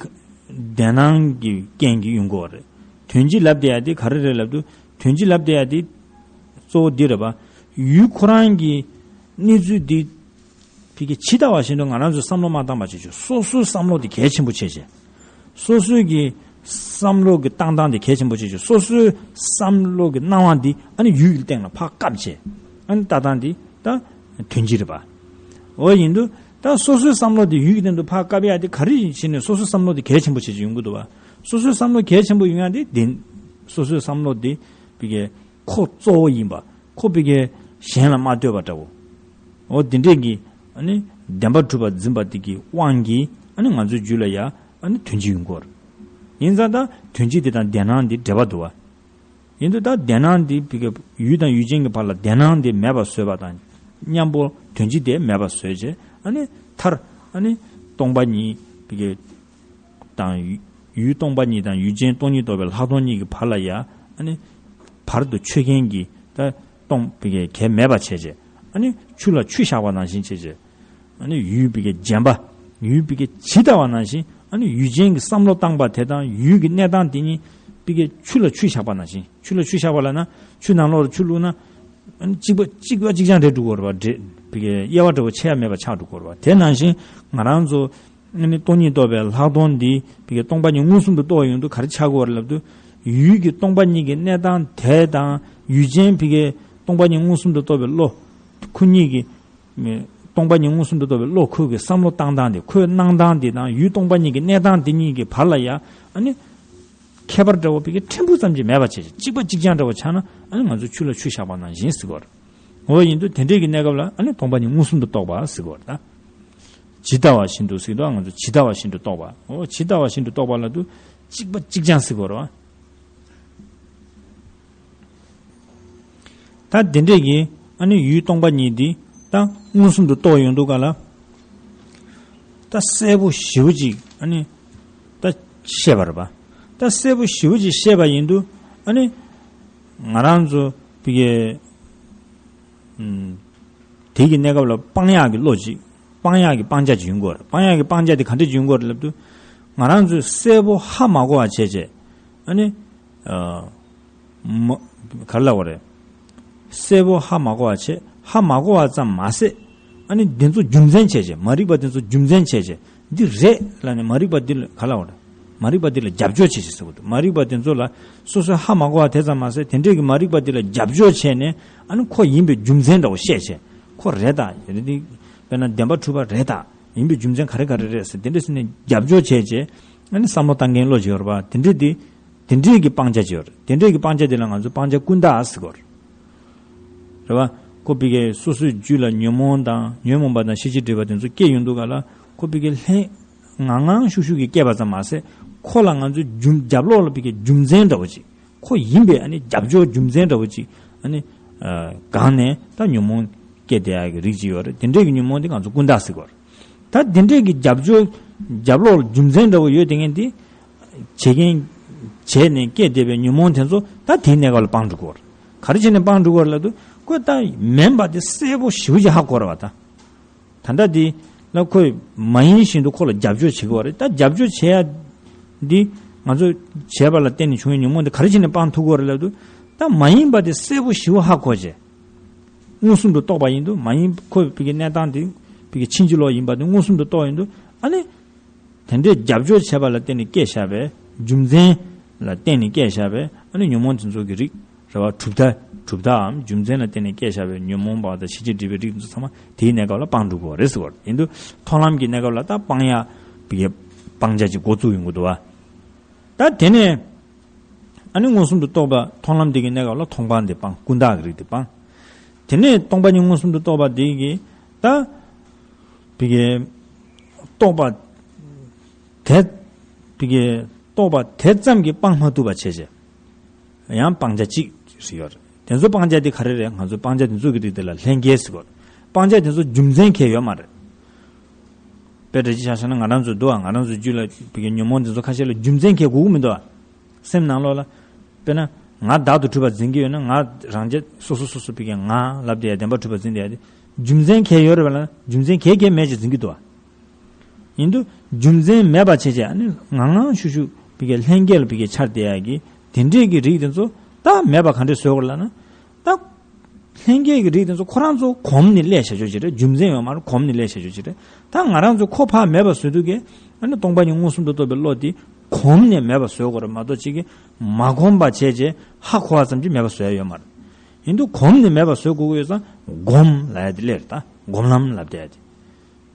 བདེན་སྣང་གི་རྐྱེན་གྱིས་ཡོང་གི་ཡོད་རེད། དོན་སྤྱི་ལབ་བསྡད་ཡག་དེ་ག་རེ་རེད་ལབ་དུས། དོན་སྤྱི་ལབ་བསྡད་ཡག་དེ་གཙོ་བོ་འདི་རེད་པ། ཡུལ་ཁོ་རང་གི་གནས་ཚུལ་འདི། བི་གའི་ཇི་ལྟ་བ་བཞིན་དུ་ང་རང་ཚོས་བསམ་བློ་མ་བཏང་པ་བྱེད་ཆོག་སོ་སོའི་བསམ་བློ་དེ་གལ་ཆེན་པོ་བྱེད་བྱེད། སོ་སོའི་གི་བསམ་བློ་གི་བཏང་སྟངས་དེ་གལ་ཆེན་པོ་བྱེད་ཆོག་སོ་སོའི་བསམ་བློ་གི་སྣང་བ་འདི་ཨ་ནི་ཡུལ་གྱི་སྟེང་ལ་ཕར་བཀབ་བྱས། ཨ་ནི་ལྟ་སྟངས་འདི་ད་དོན་སྤྱི་རེད་པ། འོ་ཡིན་དུས་ད་སོ་སོའི་བསམ་བློ་དེ་ཡུལ་གྱི་སྟེང་དུ་ཕར་བཀབ་ཡག་དེ་ག་རེ་བྱས་ནས་སོ་སོའི་བསམ་བློ་དེ་གལ་ཆེན་པོ་བྱེད་ཀྱི་ཡོང་གི་འདུག་པ། སོ་སོའི་བསམ་བློ་གལ་ཆེན་པོ་ཡོང་ཡག་དེ་དེ། སོ་སོའི་བསམ་བློ་དེ་བི་གའི་ཁོ་གཙོ་བོ་ཡིན་པ། ཁོ་བི་གའི་གཞན་ལ་མ་ལྟོས་པ་འདྲ་བོ། འོ་དེ་འདྲས་ཀྱི་ཨ་ནི་བདེན་པར་གྲུབ་པ་འཛིན་པ་དེ་གི་དབང་གིས་ཨ་ནི་ང་ཚོའི་རྒྱུད་ལ་ཡ་ཨ་ནི་དོན་སྤྱི་ཡོང་གི་ཡོད་རེད། ཡིན་ཙང་ད་དོན་སྤྱི་དེ་དང་བདེན་སྣང་དེ་འབྲེལ་བ་འདུག་པ། ཡིན་དུས་ད་བདེན་སྣང་དེ་བི་གའི་ཡུལ་དང་ཡུལ་ཅན་གྱི་བར་ལ་བདེན་སྣང་དེ་མེད་པ་བཟོས་པ་དང་མཉམ་པོ་དོན་སྤྱི་དེ་མེད་པ་བཟོས་བྱས། ཨ་ནི་མཐར་ཨ་ནི་སྟོང་པ་ཉིད་བི་གའི་དང་། ཡུལ་སྟོང་པ་ཉིད་དང་ཡུལ་ཅན་སྟོང་ཉིད་རྟོགས་པའི་ལྷག་མཐོང་གཉིས་ཀྱི་བར་ལ་ཡ། ཨ་ནི་བར་དུ་ཆོད་མཁན་གྱི་ད་སྟོང་པའི་གེགས་མེད་པ་བྱས་བྱས། ཨ་ནི་ཆུ་ལ་ཆུ་བཞག་པ་ནང་བཞིན་བྱས་བྱས། ཨ་ནི་ཡུལ་པའི་གེགས་བརྒྱན་པ། ཡུལ་པའི་གེགས་ཇི་ལྟ་བ་ནང་བཞིན། ཨ་ནི་ཡུལ་ཅན་གྱི་བསམ་བློ་བཏང་པ་དེ་དང་ཡུལ་གྱི་གནས་སྟངས་དེ་གཉིས་པའི་གེགས་ཆུ་ལ་ཆུ་བཞག་པ་ནང་བཞིན། ཆུ་ལ་ཆུ་བཞག་པ་ལབ་ན་ཆུ་ནང་ལོགས་ལ་ཆུ་བླུགས་ན། ཨ་ནི་གཅིག་པ་གཅིག་པ་གཅིག་རྐྱང་རེད་འགྲོ་གི་རེད་པ། འདྲེས་པའི་གེགས་དབྱེ་བ་འདྲ་བོ་ཕྱེ་ཡ་མེད་པ་ཆགས་འགྲོ་གི་རེད་པ། དེ་ནང་བཞིན་ང་རང་ཚོ། ཨ་ནི་སྟོང་ཉིད་རྟོགས་པའི་ལྷག་མཐོང་འདི་བི་གའི་སྟོང་པ་ཉིད་མངོན་སུམ་དུ་རྟོགས་ཡོང་དུས་ག་རེ་ཆགས་ཀྱི་ཡོད་རེད་ལབ་དུས། ཡུལ་གྱི་སྟོང་པ་ཉིད་ཀྱི་གནས་སྟངས་དེ་དང་ཡུལ་ཅན་བི་གའི་སྟོང་པ་ཉིད་མངོན་སུམ་དུ་རྟོགས་པའི་བློ། ཁོ་གཉིས་ཀྱི་སྟོང་པ་ཉིད་མངོན་སུམ་དུ་རྟོགས་པའི་བློ་ཁོ་གི་བསམ་བློ་བཏང་སྟངས་དེ། ཁོའི་སྣང་སྟངས་དེ་དང་ཡུལ་སྟོང་པ་ཉིད་ཀྱི་གནས་སྟངས་དེ་གཉིས་ཀྱི་བར་ལ་ཡ། ཨ་ནི་ཁྱད་པར་འདྲ་བོ་བི་གའི་ཕྲན་བུ་ཙམ་གྱིས་མེད་པ་བྱས། གཅིག་པ་གཅིག་རྐྱང་འདྲ་བོ་ཆགས་ན། ཨ་ནི་ང་ཚོ་ཆུ་ལ་ཆུ་བཞག་པ་ནང་བཞིན་ཟེར་གྱི་ཡོད་རེད། འོ་ཡིན་དུས་དེ་འདྲས་ཀྱི་གནས་སྐབས་ལ་ཨ་ནི་སྟོང་པ་ཉིད་མངོན་སུམ་དུ་རྟོགས་པ་ཟེར་གྱི་ཡོད་རེད་ད། ཇི་ལྟ་བ་བཞིན་དུ་ཟེར་དུས་ང་ཚོ་ཇི་ལྟ་བ་བཞིན་དུ་རྟོགས་པ། འོ་ཇི་ལྟ་བ་བཞིན་དུ་རྟོགས་པ་ལབ་དུས་གཅིག་པ་གཅིག་རྐྱང་ཟེར་གྱི་ཡོད་རེད་བ། ད་དེ་འདྲས་ཀྱི་ཨ་ནི་ཡུལ་སྟོང་པ་ཉིད་འདི་ད་མངོན་སུམ་དུ་རྟོགས་ཡོང་དུས་ག་ལ། ད་གསལ་པོ་ཞེ་པོ་ཅིག་ཨ་ནི་ད་བཤད་པ་རེད་པ། ད་གསལ་པོ་ཞེ་པོ་ཅིག་བཤད་པ་ཡིན་དུས་ཨ་ནི་ང་རང་ཚོ་བི་གའི་ཨུམ། དེ་གི་གནས་སྐབས་ལ་སྤང་ཡག་གི་བློ་ཅིག་སྤང་ཡག་གི་སྤང་བྱ་ཅིག་ཡོང་གི་ཡོད་རེད། སྤང་ཡག་གི་སྤང་བྱ་དེ་ག་འདྲས་ཅིག་ཡོང་གི་ཡོད་རེད་ལབ་དུས། ང་རང་ཚོས་གསལ་པོ་ཧ་མ་གོ་བ་བྱས་བྱས། ཨ་ནི། ཨ། མ། ག་རེ་ལབ་དགོས་རེད། གསལ་པོ་ཧ་མ་གོ་བ་བྱས། ཧ་མ་གོ་བ་ཙམ་མ་ཟད། ཨ་ནི་འདི་ཚོ་རྒྱུ་མཚན་བྱས་བྱས། མ་རིག་པ་འདི་ཚོ་རྒྱུ་མཚན་བྱས་བྱས། འདི་རེད་ལབ་ནས་མ་རིག་པ་འདི་ལ་ག་རེ་ལབ་དགོས་རེད། མ་རིག་པ་དེ་ལ་རྒྱབ་སྐྱོར་བྱེད་ཅིག་ཟེར་བ་འདུག་མ་རིག་པ་དེ་ཚོ་ལ་སོ་སོས་ཧ་མ་གོ་བ་དེ་ཙམ་མ་ཟད། དེ་འདྲས་ཀྱི་མ་རིག་པ་དེ་ལ་རྒྱབ་སྐྱོར་བྱས་ནས། ཨ་ནི་ཁོ་ཡིན་པའི་རྒྱུ་མཚན་འདྲ་བོ་བཤད་བྱས། ཁོ་རེད་ད། རེད་དེ། དཔེར་ན་བདེན་པ་གྲུབ་པ་རེད་ད། ཡིན་པའི་རྒྱུ་མཚན་ག་རེ་ག་རེ་རེད་ཟེར། དེ་འདྲས་ཟེར་ནས་རྒྱབ་སྐྱོར་བྱས་བྱས། ཨ་ནི་བསམ་བློ་བཏང་མཁན་བློ་ཅིག་ཡོད་རེད་པ། དེ་འདྲས་དེ། དེ་འདྲས་ཀྱི་སྤང་བྱ་ཅིག་ཡོད་རེད། དེ་འདྲས་ཀྱི་སྤང་བྱ་དེ་ལ་ང་ཚོས་སྤང་བྱ་ཀུན་བརྟགས་ཟེར་གྱི་ཡོད་རེད། རེད་བ། ཁོ་ཕ་གིའི་སོ་སོའི་རྒྱུད་ལ་ཉོན་མོངས་དང་ཉོན་མོངས་པ་དང་ཤེས་བྱའི་སྒྲིབ་པ་དེ་ཚོ་སྐྱེ་ཡོང་དུས་ག་ལ། ཁོ་ཕ་གིའི་ལྷན་ངང་ངང་ཤུགས་ཤུགས་ཀྱིས་སྐྱེས་པ་ཙམ་མ་ཟད། ཁོ་ལ་ང་ཚོའི་རྒྱུ་རྒྱབ་ལོགས་ལ་ཕ་གིའི་རྒྱུ་མཚན་འདྲ་བོ་ཅིག་ཁོ་ཡིན་པའི་ཨ་ནི་རྒྱབ་སྐྱོར་རྒྱུ་མཚན་འདྲ་བོ་ཅིག་ཨ་ནི། ཨ། གང་ནས་ད་ཉོན་མོངས་སྐྱེ་བསྡད་ཡག་གི་རིགས་ཅིག་ཡོད་རེད། དེ་འདྲས་ཀྱི་ཉོན་མོངས་དེ་ང་ཚོ་ཀུན་བརྟགས་ཟེར་གྱི་ཡོད་རེད། ད་དེ་འདྲས་ཀྱི་རྒྱབ་སྐྱོར་རྒྱབ་ལོགས་ལ་རྒྱུ་མཚན་འདྲ་བོ་ཡོད་དེ་ངས་འདི། བྱེད་མཁན། བྱས་ནས་སྐྱེས་བསྡད་པའི་ཉོན་མོངས་དེ་ཚོ་ད་དེའི་གནས་སྐབས་ལ་སྤང་འགྲོ་དགོས་རེད། ག་རེ་བྱས་ནས་སྤང་འགྲོ་དགོས་རེད་ལབ་དུས། ཁོས་ད་མིན་པ་དེ་གསལ་པོ་ཞེ་པོ་ཅིག་ཧ་གོ་རེད་བ་ད། ད་ལྟ་འདི་ལ་ཁོས་མ་ཡིན་བཞིན་དུ་ཁོ་ལ་རྒྱབ་སྐྱོར་བྱེད་དགོས་རེད། ད་རྒྱབ་སྐྱོར་བྱེད་ཡ་འདི་ང་ཚོས་བྱས་པ་ལ་བརྟེན་ནས་བྱུང་བའི་ཉོན་མོངས་འདི་ག་རེ་བྱས་ནས་སྤང་ཐུབ་དགོས་རེད་ལབ་དུས། ད་མ་ཡིན་པ་དེ་གསལ་པོ་ཞེ་པོ་ཧ་གོ་བྱས། མངོན་སུམ་དུ་རྟོགས་པ་ཡིན་དུས། མ་ཡིན་ཁོ་ཕ་གིའི་གནས་སྟངས་དེ་ཕ་གིའི་ཕྱིན་ཅི་ལོག་ཡིན་པ་དེ་མངོན་སུམ་དུ་རྟོགས་ཡོང་དུས། ཨ་ནི། དེ་འདྲའི་རྒྱབ་སྐྱོར་བྱས་པ་ལ་བརྟེན་ནས་སྐྱེས་བཞག་པའི་རྒྱུ་མཚན་ལ་བརྟེན་ནས་སྐྱེས་བཞག་པའི་ཨ་ནི་ཉོན་མོངས་དེ་ཚོ་གི་རིགས་རེད་བ། གྲུབ་མཐའ། གྲུབ་མཐའམ་རྒྱུ་མཚན་ལ་བརྟེན་ནས་སྐྱེས་བཞག་པའི་ཉོན་མོངས་པ་དང་ཤེས་བྱའི་སྒྲིབ་པའི་རིགས་དེ་ཚོ་ཚང་མ་དེའི་གནས་སྐབས་ལ་སྤང་འགྲོ་དགོས་རེད་ཟེར་བ་རེད། ཡིན་དུས་མཐོང་ལམ་གྱི་གནས་སྐབས་ལ་ད་སྤང་ཡ་ཕ་གིའི་སྤང་བྱ་ཅིག་འགོ་བཙུགས་ཡོང་གི་འདུག་བ། ད་དེ་ནས། ཨ་ནི་མངོན་སུམ་དུ་རྟོགས་པ་མཐོང་ལམ་དེ་གི་གནས་སྐབས་ལ་མཐོང་སྤང་དེ་སྤང་། ཀུན་བརྟགས་ཀྱི་རིགས་དེ་སྤང་། དེ་ནས་སྟོང་པ་ཉིད་མངོན་སུམ་དུ་རྟོགས་པ་དེ་གི་ད་ཕ་གིའི་རྟོགས་པ་དེ། ཕ་གིའི་རྟོགས་པ་དེ་ཙམ་གྱིས་སྤང་མ་ཐུབ་པ་བྱས་བྱས། ཡང་སྤང་བྱ་གཅིག་ཞིག་ཡོད་རེད། དེ་ཚོ་སྤང་བྱ་དེ་ག་རེ་རེད། ང་ཚོ་སྤང་བྱ་དེ་ཚོ་གི་རིགས་དེ་ལ་ལྷན་སྐྱེས་ཟེར་གོ། སྤང་བྱ་དེ་ཚོ་རྒྱུ་མཚན་གང་ཡང་ཡོད་མ་རེད། དཔེ་འདྲ་ཅིག་ཆ་བཞག་ན་ང་རང་ཚོ་འདུག་ཨ། ང་རང་ཚོའི་རྒྱུད་ལ་ཕ་གིའི་ཉོན་མོངས་དེ་ཚོ་ཁ་ཤས་ལ་རྒྱུ་མཚན་གང་ཡང་དགོས་ཀྱི་མི་འདུག་ཨ། སེམས་ནང་ལོགས་ལ། དཔེར་ན། ང་བདག་ཏུ་གྲུབ་པ་འཛིན་གྱི་ཡོད་ན། ང་རང་རྐྱ་སོ་སོ་སོ་སོ་ཕ་གིའི་ང་ལབ་བསྡད་ཡ། བདེན་པར་གྲུབ་པ་འཛིན་བསྡད་ཡ་དེ། རྒྱུ་མཚན་གང་ཡང་ཡོད་རེད་པ་ལ། རྒྱུ་མཚན་གང་ཡང་མེད་ཅེས་འཛིན་གྱི་འདུག་ཨ། ཡིན་དུས་རྒྱུ་མཚན་མེད་པ་བྱས་བྱས། ཨ་ནི་ངང་ངང་ཤུགས་ཤུགས་ཕ་གིའི་ལྷན་སྐྱེས་ལ་ཕ་གིའི་འཆར་བསྡད་ཡ་གི་དེ་འདྲས་ཀྱི་རིགས་དེ་ཚོ་ད་མེད་པ་ག་འདྲས་བཟོ་དགོས་རེད་ལབ་ན། ད་ལྷན་སྐྱེས་ཀྱི་རིགས་དེ་ཚོ་ཁོ་རང་ཚོ་གོམས་ནས་སླེབས་བྱ་ཆོག་ཅིག་རེད། རྒྱུ་མཚན་ཡོད་མ་རེད། གོམས་ནས་སླེབས་བྱ་ཆོག་ཅིག་རེད། ད་ང་རང་ཚོ་ཁོ་ཕར་མེད་པ་བཟོ་དུས་ཀྱི། ཨ་ནི་སྟོང་པ་ཉིད་མངོན་སུམ་དུ་རྟོགས་པའི་བློ་དེ་གོམས་ནས་མེད་པ་བཟོ་དགོས་རེད་མ་གཏོགས། ཅིག་གིས་མ་གོམས་པ་བྱས་བྱས་ཧ་གོ་བ་ཙམ་གྱིས་མེད་པ་བཟོ་ཡ་ཡོད་མ་རེད། ཡིན་དུས་གོམས་ནས་མེད་པ་བཟོ་དགོས་ཀྱི་ཡོད་ཙང་། སྒོམ་ལབ་ཡ་དེ་སླེབས་རེད། ད་སྒོམ་ལམ་ལབ་བསྡད་ཡ་དེ།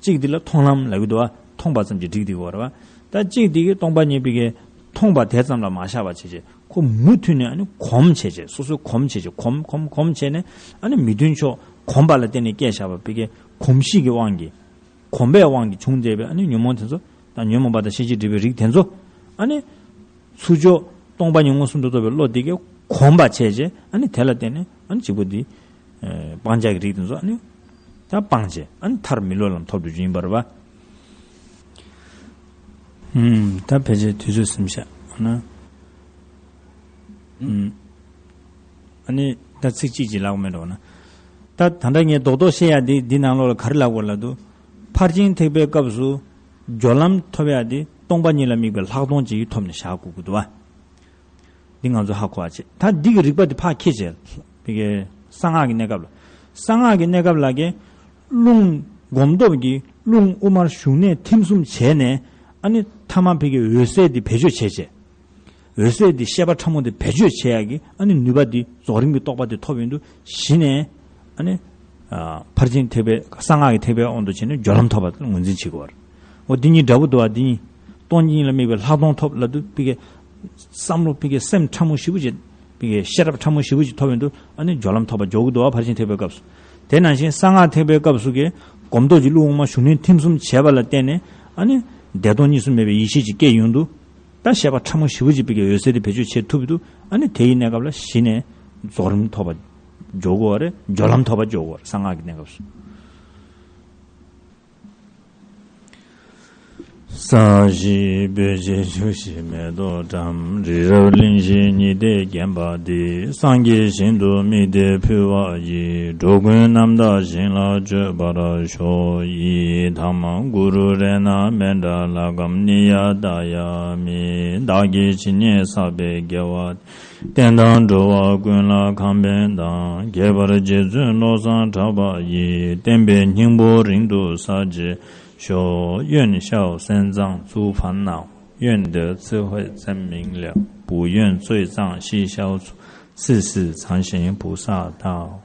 གཅིག་འདི་ལ་མཐོང་ལམ་ལབ་ཀྱི་འདུག་བ། མཐོང་པ་ཙམ་གྱིས་འགྲིག་བསྡད་ཀྱི་ཡོད་རེད་བ། ད་གཅིག་འདི་གིས་སྟོང་པ་ཉིད་ཕ་གིའི་མཐོང་པ་དེ་ཙམ་ལ་མ་བཞག་པ་བྱས་བྱས། ཁོ་མུ་མཐུད་ནས་ཨ་ནི་གོམས་བྱས་བྱས། སོ་སོས་གོམས་བྱས་བྱས། གོམས་གོམས་གོམས་བྱས་ནས། ཨ་ནི་མི་མཐུན་ཕྱོགས་གོམས་པ་ལ་བརྟེན་ནས་སྐྱེས་བཞག་པ་ཕ་གིའི་གོམས་གཤིས་ཀྱི་དབང་གིས། གོམས་པའི་དབང་གིས་བྱུང་བསྡད་པའི་ཨ་ནི་ཉོན་མོངས་དེ་ཚོ། ད་ཉོན་མོངས་པ་དང་ཤེས་བྱའི་སྒྲིབ་པའི་རིགས་དེ་ཚོ། ཨ་ནི། ཚུར་ཕྱོགས་སྟོང་པ་ཉིད་མངོན་སུམ་དུ་རྟོགས་པའི་བློ་དེ་གིས་གོམས་པ་བྱས་བྱས། ཨ་ནི་དེ་ལ་བརྟེན་ནས་ཨ་ནི་གཅིག་པོ་འདི། ཨ། སྤང་བྱ་གི་རིགས་དེ་ཚོ་ཨ་ནི་ད་སྤངས་བྱས། ཨ་ནི་མཐར་མི་སློབ་ལམ་ཐོབ་འགྲོ་རྒྱུ་ཡིན་པ་རེད་བ། ཨུམ། ད་ཕལ་ཆེར་དུས་ཚོད་ཟིན་ཤག་ན། ཨུམ། ཨ་ནི་ད་ཚིག་གཅིག་ཅིག་ལབ་དགོས་མེད་འགྲོ་ན། ད་ད་ལྟ་ངས་རྡོག་རྡོག་བཤད་ཡ་འདི་འདི་ནང་ལོགས་ལ་ག་རེ་ལབ་དགོས་ལབ་དུས། ཕར་ཕྱིན་ཐེག་པའི་སྐབས་སུ་སྦྱོར་ལམ་ཐོབ་ཡ་འདི་སྟོང་པ་ཉིད་ལ་དམིགས་པའི་ལྷག་མཐོང་ཅིག་ཐོབ་ནས་བཞག་དགོས་ཀྱི་འདུག་བ། འདི་ང་ཚོ་ཧ་གོ་བ་བྱེད། ད་འདི་གི་རིགས་པ་འདི་ཕར་འཁྱེར་བྱས། ཕ་གིའི་གསང་སྔགས་ཀྱི་གནས་སྐབས་ལ། གསང་སྔགས་ཀྱི་གནས་སྐབས་ལ་གི་རླུང་སྒོམ་སྟོབས་ཀྱིས་རླུང་དབུ་མར་ཞུགས་གནས་ཐིམ་གསུམ་བྱས་ནས། ཨ་ནི་ཐ་མ་ཕ་གིའི་འོད་གསལ་འདི་བེད་སྤྱོད་བྱས་བྱས། འོད་གསལ་འདི་ཤེས་པ་ཕྲ་མོ་འདི་བེད་སྤྱོད་བྱེད་ཡ་གི་ཨ་ནི་ནུས་པ་འདི་རྫོགས་རིམ་གྱི་རྟོགས་པ་འདི་ཐོབ་ཡོང་དུས། གཞི་ནས་ཨ་ནི། ཨ། ཕར་ཕྱིན་ཐེག་པའི་གསང་སྔགས་ཀྱི་ཐེག་པའི་དབང་དུ་བྱས་ནས་སྦྱོར་ལམ་ཐོབ་པ་ངོས་འཛིན་བྱེད་དགོས་པ་རེད། འོ་འདི་གཉིས་འདྲ་པོ་འདུག་བ། འདི་གཉིས་སྟོང་ཉིད་ལ་དམིགས་པའི་ལྷག་མཐོང་ཐོབ་ལབ་དུས། ཕ་གིའི་བསམ་བློ་ཕ་གིའི་སེམས་ཕྲ་མོ་ཞེ་པོ་ཅིག་ཕ་གིའི་ཤེས་རབ་ཕྲ་མོ་ཞེ་པོ་ཅིག་ཐོབ་ཡོང་དུས། ཨ་ནི་སྦྱོར་ལམ་ཐོབ་པ་འཇོག་གི་འདུག་བ། ཕར་ཕྱིན་ཐེག་པའི་སྐབས་སུ། དེ་ནང་བཞིན་གསང་སྔགས་ཐེག་པའི་སྐབས་སུ་གི་སྒོམ་སྟོབས་ཀྱིས་རླུང་དབུ་མ་ཞུགས་གནས་ཐིམ་གསུམ་བྱས་པ་ལ་བརྟེན་ནས། ཨ་ནི་བདེ་སྟོང་གཉིས་སུ་མེད་པའི་ཡེ་ཤེས་ཅིག་སྐྱེས་ཡོང་དུས། ད་ཤེས་པ་ཕྲ་མོ་ཞེ་པོ་ཅིག་ཕ་གིའི་འོད་གསལ་དེ་བེད་སྤྱོད་བྱེད་ཐུབ་ཀྱི་འདུག་ཨ་ནི་དེ་ཡི་གནས་སྐབས་ལ་གཞི་ནས་རྫོགས་རིམ་ཐོབ་པ་འཇོག་དགོས་པ་རེད། སྦྱོར་ལམ་ཐོབ་པ་འཇོག་དགོས་པ་རེད། གསང་སྔགས་ཀྱི་གནས་སྐབས་སུ། ས་གཞི་སྤོས་ཆས་ཆུ་བཞི་མེ་ཏོག་བཀྲམ། རི་རབ་གླིང་བཞི་ཉི་ཟླས་བརྒྱན་པ་འདི། སངས་རྒྱས་ཞིང་དུ་དམིགས་ཏེ་ཕུལ་བ་ཡིས། འགྲོ་ཀུན་རྣམ་དག་ཞིང་ལ་སྤྱོད་པར་ཤོག། ཡི་དམ་གུ་རུ་རཏྣ་མཎྜལ་ཀཾ་ནི་ཡ་ཏ་ཡ་མི། བདག་གིས་ཇི་སྙེད་བསགས་པའི་དགེ་བ་བསྟན་དང་འགྲོ་བ་ཀུན་ལ་ཁམས་ཕན་དང་། ཁྱད་པར་རྗེ་བཙུན་བློ་བཟང་གྲགས་པ་ཡི། བསྟན་པའི་སྙིང་པོ་རིང་དུ་གསལ་བྱེད་ཤོག། ཡོན་ཤའོ་སན་ཙང་ཙུའུ་ཧྥན་ནའོ། 愿得智慧真明了，不愿罪障悉消除，世世常行菩萨道。